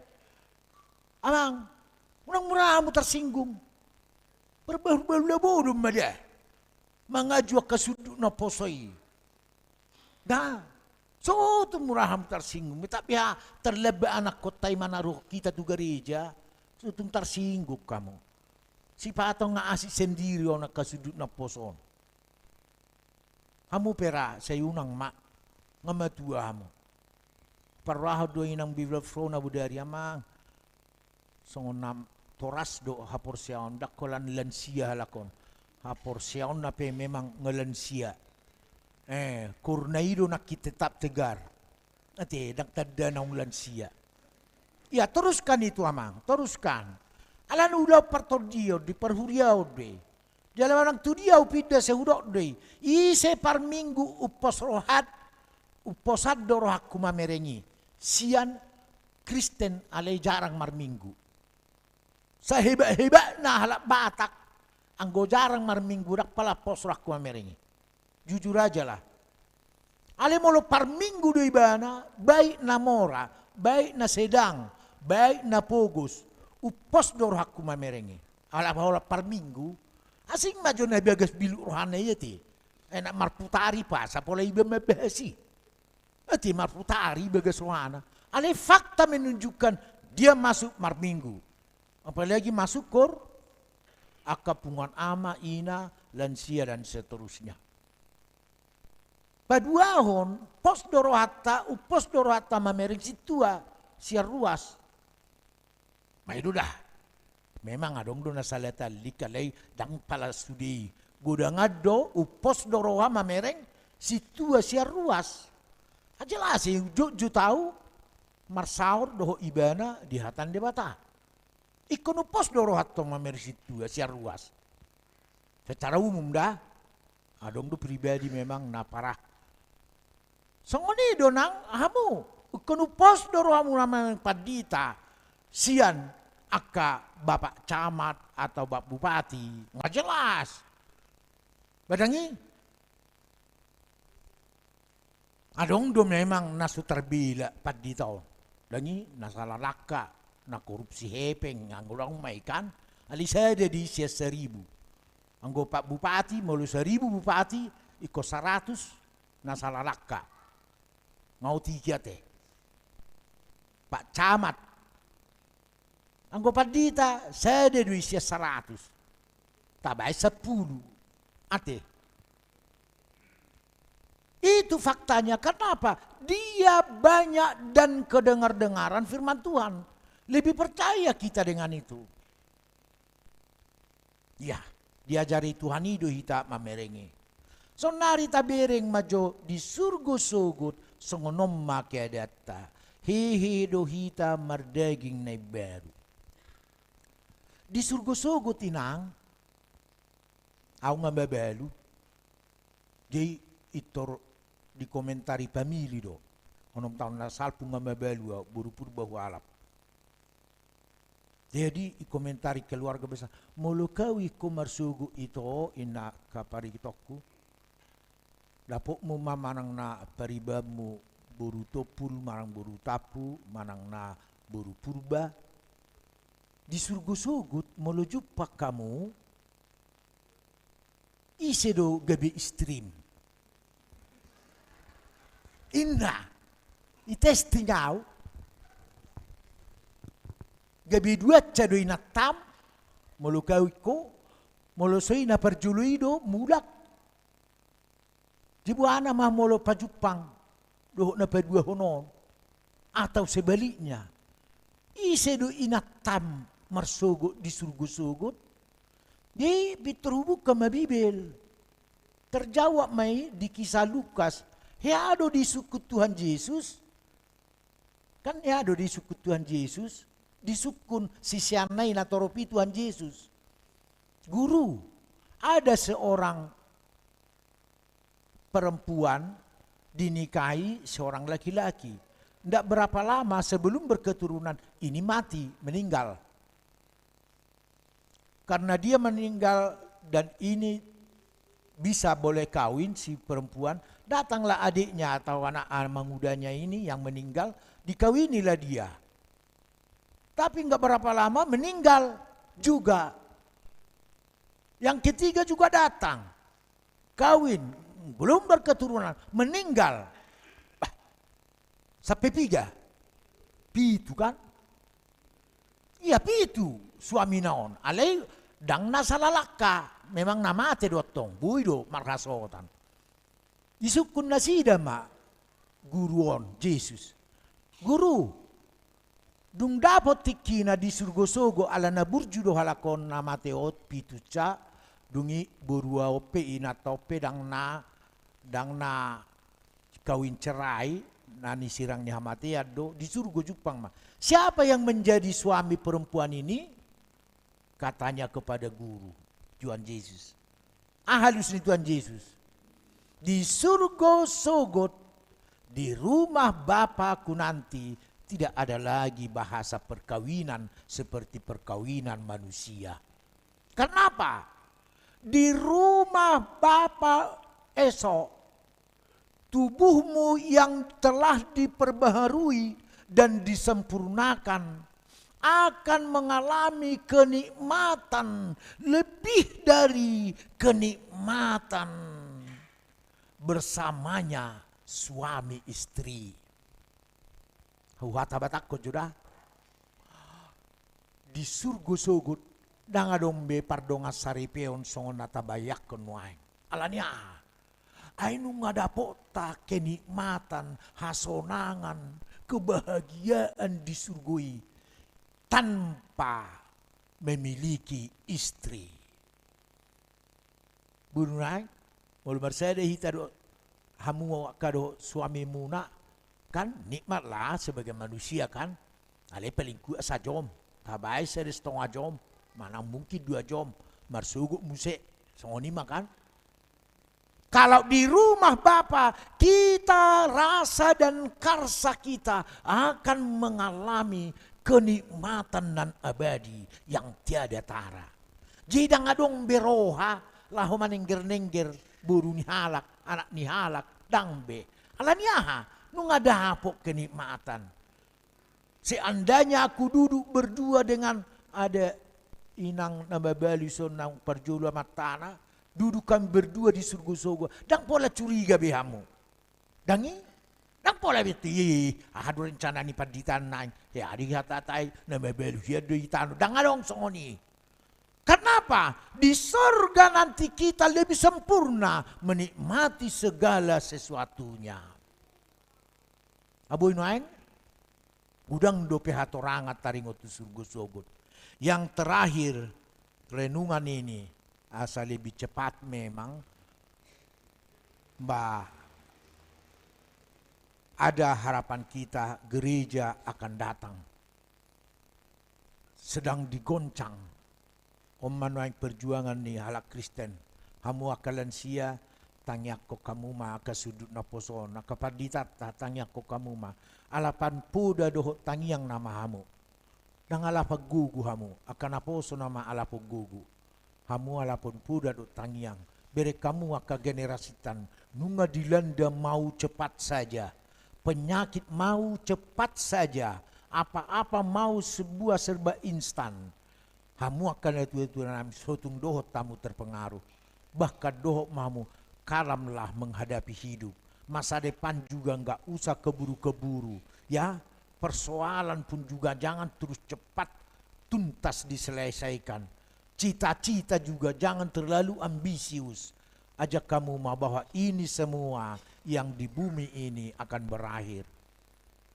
Amang, unang mura hamu tarsinggung. Parbaru-baru na bodo ma da. Mangajuak angka sundut na poso i. Da, sotung mura hamu tarsinggung. Tapi ha, terlebih anak kota i manaruhon hita tu gareja, sotung tarsinggung hamu. Sipata nga asik sendiri on angka sundut na poso on. Hamu pe ra, sai unang ma, nga matua hamu. Parrohahon do inang bibelvro na bodari amang. Songon na toras do haporseaon, ndang holan lansia halak on. Haporseaonna pe memang nga lansia. Eh, kurna i do nangkin tetap tegar. Ate, ndang tanda naung lansia. Ia, toruskan itu amang, toruskan. Alana ulaon partondion, di parhuriaon do i. Jala manang tu dia hupinda, sai hudok do i, ise parminggu umpos rohat, umposan do rohangku mamereng i. Sian Kristen alai jarang marminggu. Sahebat-hebatna halak Batak, anggo jarang marminggu, ndang pala umpos rohangku mamereng i. Jujur aja lah. Alai molo parminggu do ibana, baik na mora, baik na sedang, baik na pogos, umpos do rohangku mamereng i. Ala holan parminggu, asing ma jo na bagas bilut rohana i ate. Enak marputari pas, apala iba mambahas i. Ate, marputari bagas rohana. Alai fakta menunjukkan dia masuk marminggu. Apalagi masuk kor, angka punguan ama, ina, lansia, dan seterusnya. Paduahon, pos do rohanta, umpos do rohanta mamereng sintua sian ruas. Mai do da. Memang adong do na sala talik, alai ndang pala sude i. Godangan do, umpos do roha mamereng sintua sian ruas. Jelas i, jotjot au marsaor dohot ibana di hata ni Debata. Ingkon umpos do roha tong mamereng sintua sian ruas. Secara umum da. Adong do pribadi memang na parah. Songon i do nang hamu, ingkon umpos do rohamu mamereng pandita sian angka bapak camat atau bapak bupati, nga jelas. Ba ndang i. Adong do memang na so tarbela pandita on. Ndang i na sala langka, na korupsi hepeng, anggo ndang ma i kan, alai sada do i sian saribu. Anggo pak bupati, molo saribu bupati, ingkon saratus na sala langka. Nga otik i ate. Pak camat. Anggo pandita, sada do i sian saratus. Tabaen sampulu. Ate. Itu faktanya. Kenapa? Dia banyak dan kedengar-dengaran firman Tuhan. Lebih percaya kita dengan itu. Ya, diajari Tuhan i do hita mamereng i. Saonnari tabereng ma jo di surgo sogot songon on ma keadaanta. Hehe do hita mardaging na imbaru. Di surgo sogot inang, au nga mabalu. Jadi intor dikomentari pamili do. Onom taon na salpu nga mabalu au, boru Purba hualap. Jadi dikomentari keluarga besar, molo kau ingkon marsogot ito, inna angka paritonku, dapotmu ma manang na paribanmu boru Tompul, manang boru Tampu, manang na boru Purba. Di surgo sogot molo jumpang hamu, ise do gabe istrim? Inna, i testing au. Gabe duansa do inantam, molo kau ingkon, molo so i na parjolo i do mulak. Diboana ma molo pajumpang dohot na paduahon on. Atau sebaliknya, ise do inantam marsogot di surgo sogot? Jadi pintor hubuka ma Bibel. Terjawab ma i di Kisah Lukas. Hea do disungkun Tuhan Jesus. Kan hea do disungkun Tuhan Jesus. Disungkun siseanna i na torop i Tuhan Jesus. Guru, ada seorang perempuan dinikahi seorang laki-laki. Ndak berapa lama sebelum berketurunan, ini mati, meninggal. Karena dia meninggal dan ini bisa boleh kawin si perempuan, datanglah adiknya atau anak, anak mudanya ini yang meninggal, dikawinilah dia. Tapi nggak berapa lama meninggal juga. Yang ketiga juga datang. Kawin, belum berketurunan, meninggal. Bah, sampai piga? Pitu kan? Iya, pitu suamina on. Alai ndang na sala langka, memang na mate do antong, boi do marhasohotan. Disungkun nasida ma guru on, Jesus. Guru, dung dapot tingkina di surgo sogot, ala na burju do halak on na mate on, pitunsa, dung i borua on pe, inanta on pe ndang na, ndang na kawin cerai, na nisirang ni hamatean do, di surgo jumpang ma. Siapa yang menjadi suami perempuan ini? Katanya kepada guru, Tuhan Jesus. Aha alus ni Tuhan Jesus? Di surgo sogot, di rumah Bapakku nanti tidak ada lagi bahasa perkawinan seperti perkawinan manusia. Kenapa? Di rumah Bapa esok, tubuhmu yang telah diperbaharui dan disempurnakan akan mengalami kenikmatan lebih dari kenikmatan bersamanya suami istri. Huhatabatakkon jo da. Di surgo sogot, ndang adong be pardongansaripeon songon na tabayangkon nuaeng. Ala ni aha? Ai nunga dapotta kenikmatan, hasonangan, kebahagiaan di surgo i tanpa memiliki istri. Boru nuaeng, molo marsada hita dohot hamu angka dohot suamimuna, kan nikmatlah sebagai manusia kan, alai paling kuat sajom, tabaen sada setengah jom, manang mungkin dua jom, marsogot muse, songon i ma kan. Kalau di rumah Bapa, kita rasa dan karsa kita akan mengalami kenikmatan nan abadi yang tiada tara. Jadi ndang adong be roha laho manengger-nengger boru ni halak, anak ni halak, ndang be. Ala ni aha? Nunga dapot kenikmatan. Seandainya aku duduk berdua dengan, ada inang na mabalu ison, nang parjolo amantana, duduk kami berdua di surgo sogot, ndang pola curiga be hamu. Ndang i, ndang pola be tu, "Ih, aha do rencana ni pandita nai? Ya, di hata tai, na mabalu hian do i tano." Ndang adong songon i. Kenapa? Di sorga nanti kita lebih sempurna menikmati segala sesuatunya. Boi nuaeng, godang dope hatorangan taringot tu surgo sogot. Yang terakhir, renungan ini, asa lebih cepat memang, bah, ada harapan kita, gereja akan datang. Sedang digoncang. On ma nuaeng perjuangan ni halak Kristen. Hamu angka lansia, tangiangkon hamu ma angka sundut naposo on, angka panditanta, tangiangkon hamu ma. Alap ni poda dohot tangiang nama hamu. Ndang alap ni gogo hamu, angka naposo nama alap ni gogo. Hamu alap ni poda dohot tangiang. Bereng hamu angka generasi tan, nunga dilanda mau cepat saja. Penyakit mau cepat saja. Apa-apa mau sebuah serba instan. Hamu angka natuatua nami, so tung dohot hamu terpengaruh. Bahkan dohot ma hamu, kalamlah menghadapi hidup. Masa depan juga nggak usah keburu-keburu, ya. Persoalan pun juga jangan terus cepat tuntas diselesaikan. Cita-cita juga jangan terlalu ambisius. Ajak hamu ma bahwa ini semua yang di bumi ini akan berakhir.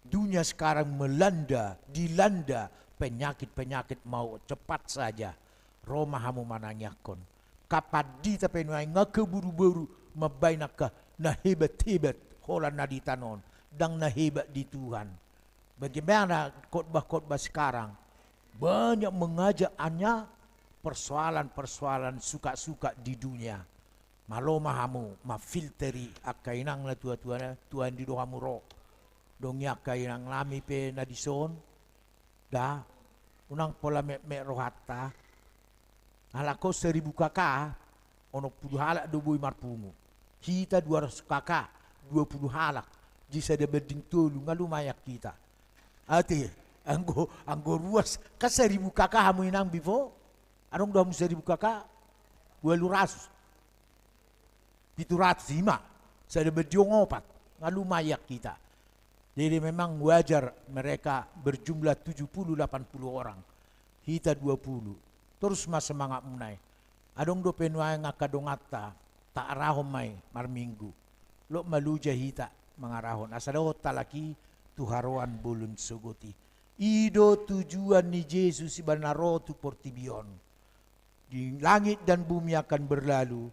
Dunia sekarang melanda, dilanda penyakit-penyakit mau cepat saja. Ro ma hamu manangiangkon. Angka pandita pe nuaeng nunga keburu-buru mambaen angka na hebat-hebat holan na di tano on, ndang na hebat di Tuhan. Bagaimana khotbah-khotbah sekarang? Banyak mengajak hanya persoalan-persoalan suka-suka di dunia. Malo ma hamu mamfilteri angka inang natuatua, tuan di do hamu ro. Dung i angka inang nami pe na dison, da, unang pola metmet rohanta. Halak on seribu K K, onom pulu halak do boi marpungu. Hita dua ratus K K, dua pulu halak, jadi sada banding tolu, nga lumayan hita. Ate, anggo, anggo ruas, kan seribu K K hamu inang before? Adong do hamu seribu K K? Ualu ratus. Pitu ratus, i ma. Sada banding opat. Nga lumayan hita. Jadi memang wajar mereka berjumlah tujuh puluh, delapan puluh orang. Hita dua puluh. Torus ma semangatmuna i. Adong dope nuaeng angka donganta, taarahon ma i marminggu. Lot ma loja hita mangarahon. Asa dohot halak i tu haroan bolon sogot i. I do tujuan ni Jesus ibana ro tu portibi on. Di langit dan bumi akan berlalu,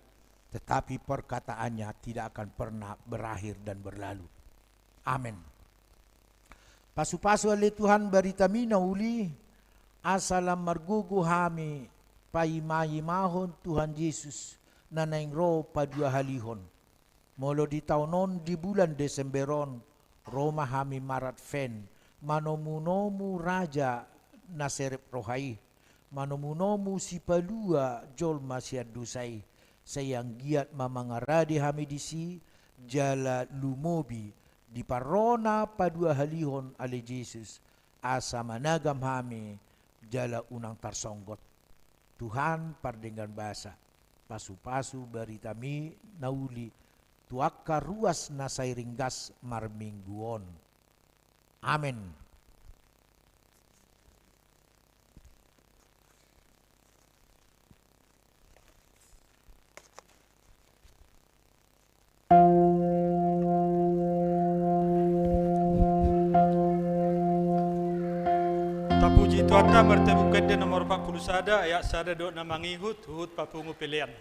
tetapi perkataannya tidak akan pernah berakhir dan berlalu. Amen. Pasupasu ale Tuhan baritami na uli, asa lam margogo hami paimaimahon Tuhan Jesus na naeng ro paduahalihon. Molo di taon on di bulan Desember on, ro ma hami maradven, manomunomu raja na serep roha i, manomunomu sipalua jolma sian dosa i, sai anggiat ma mangarade hami disi, jala lumobi diparrona paduahalihon ale Jesus, asa managam hami jala unang tarsonggot. Tuhan pardenggan basa, pasupasu baritami na uli tu angka ruas na sai ringgas marminggu on. Amen. Tapuji Tuhanta, martabungka ende nomor opat pulu sada, ayat sada dohot na mangihut, huhut papungu pelean.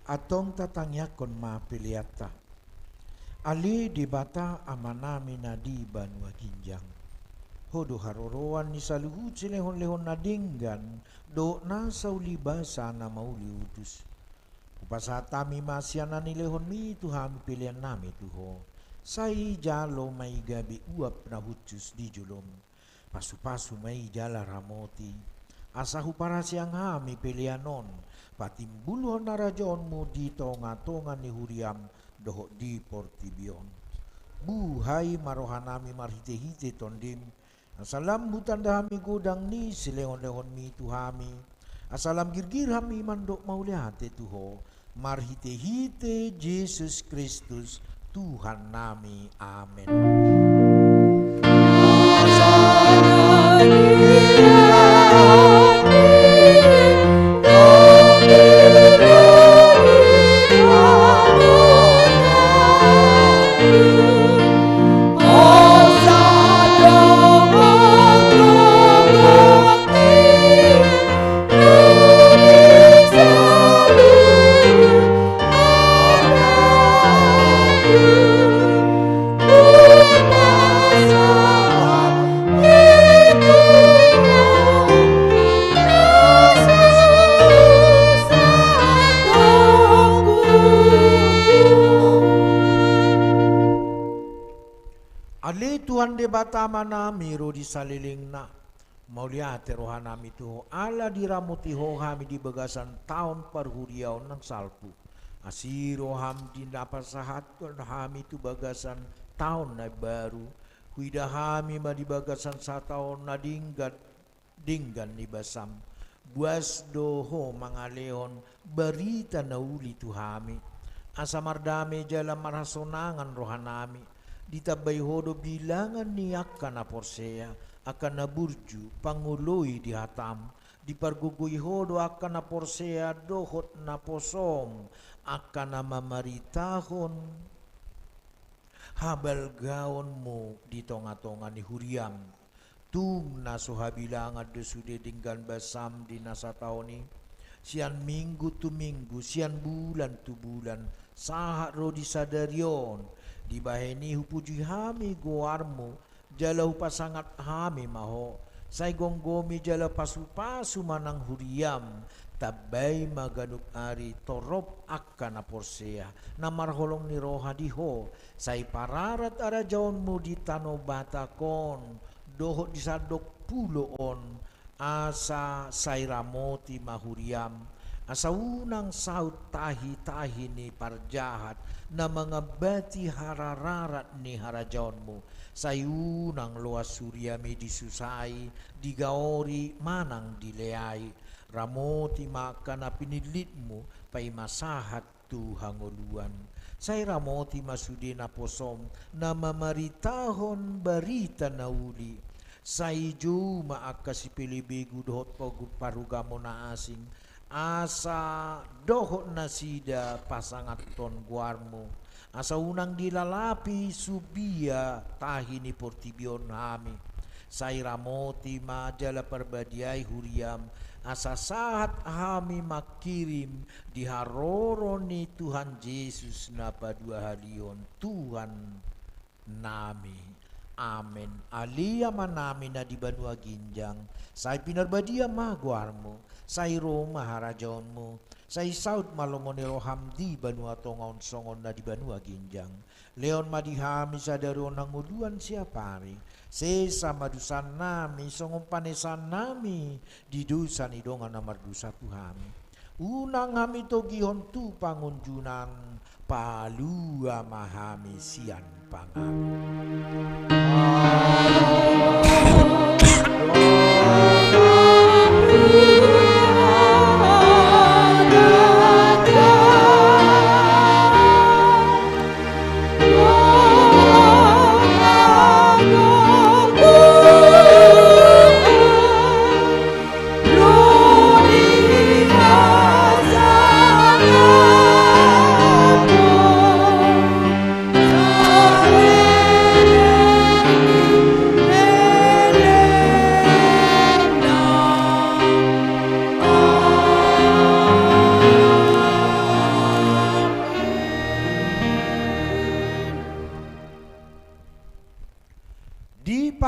Antong tatangiangkon ma peleanta. Ale Debata Amanami na di banua ginjang, Ho do haroroan ni saluhut silehonlehon na denggan dohot na saulibasa na mauliutus. Hupasahat hami ma sian na nilehonmi tu hami peleannami tu Ho. Sai jalo ma i gabe uap na hushus di jolom. Pasupasu ma i jala ramoti, asa huparaseang hami pelean on patimbulhon harajaonmu di tongatonga ni huriam dohot di portibi on. Buhai ma rohanami marhitehite Tondim, asa lam hutanda hami godang ni silehonlehonmi tu hami, asa lam girgir hami mandok mauliate tu Ho, marhitehite Jesus Kristus Tuhannami. Amen. Ale Tuhan Debata Amanami ro di salelengna, mauliate rohanami tu Ho ala diramoti Ho hami di bagasan taon parhuriaon na salpu. Asi roham di na pasahathon hami tu bagasan taon na baru. Huida hami ma di bagasan sataon na denggan, denggan ni basam. Buas do Ho mangalehon barita na uli tu hami, asa mardame jala marhasonangan rohanami. Ditambai Ho do bilangan ni angka na porsea, angka na burju, pangoloi di hatam. Dipargogoi Ho do angka na porsea dohot naposom, angka na mamaritahon habalgaonmu di tongatonga ni huriam. Tung na so habilangan do sude denggan basam di na sataon i, sian minggu tu minggu, sian bulan tu bulan, sahat ro di sadari on. Dibahen i hupuji hami goarmu, jala hupasangat hami ma Ho. Sai gomgomi jala pasupasu ma nang huriam, tambai ma ganup ari torop angka na porsea, na marholong ni roha di Ho. Sai pararat harajaonmu di tano Batak on, dohot di sandok pulo on, asa sai ramoti ma huriam, asa unang saut tahitahi ni parjahat, na mangambati harararat ni harajaonmu, sai unang loas huriam i disusai, digaori manang dileai. Ramoti ma angka na pinillitmu, paima sahat tu hangoluan. Sai ramoti ma sude naposom, na mamaritahon barita na uli. Sai jou ma angka sipelebegu dohot pagu-, parugamo na asing, asa dohot nasida pasangaphon goarmu, asa unang dilalapi subia tahi ni portibi on hami. Sai ramoti ma jala parbadiai huriam, asa sahat hami mangkirim di haroro ni Tuhan Jesus na paduahalihon, Tuhan nami. Amen. Ale Amanami na di banua ginjang, sai pinarbadia ma goarmu, sai ro ma harajaonmu, sai saut ma lomo ni roham di banua tonga on songon na di banua ginjang. Lehon ma di hami sadari on hangoluan siapari. Sesa ma dosannami songon panesannami di dosa ni dongan na mardosa tu hami. Unang hami togihon tu pangunjunan, palua ma hami sian pangago.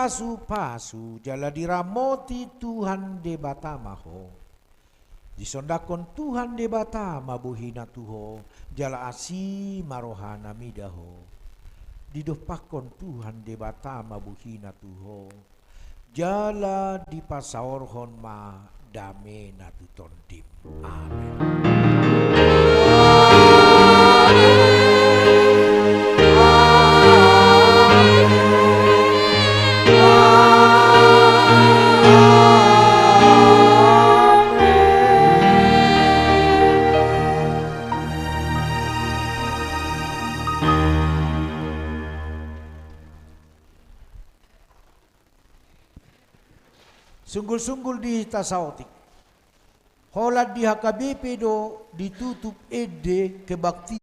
Dipasu-pasu jala diramoti Tuhan Debata ma ho. Disondangkon Tuhan Debata ma bohina tu ho, jala asi ma rohana mida ho. Didompakkon Tuhan Debata ma bohina tu ho, jala dipasaorhon ma damena tu tondim. Amen. Sunggul-sunggul di hita saotik. Holan di H K B P do ditutup ende kebakti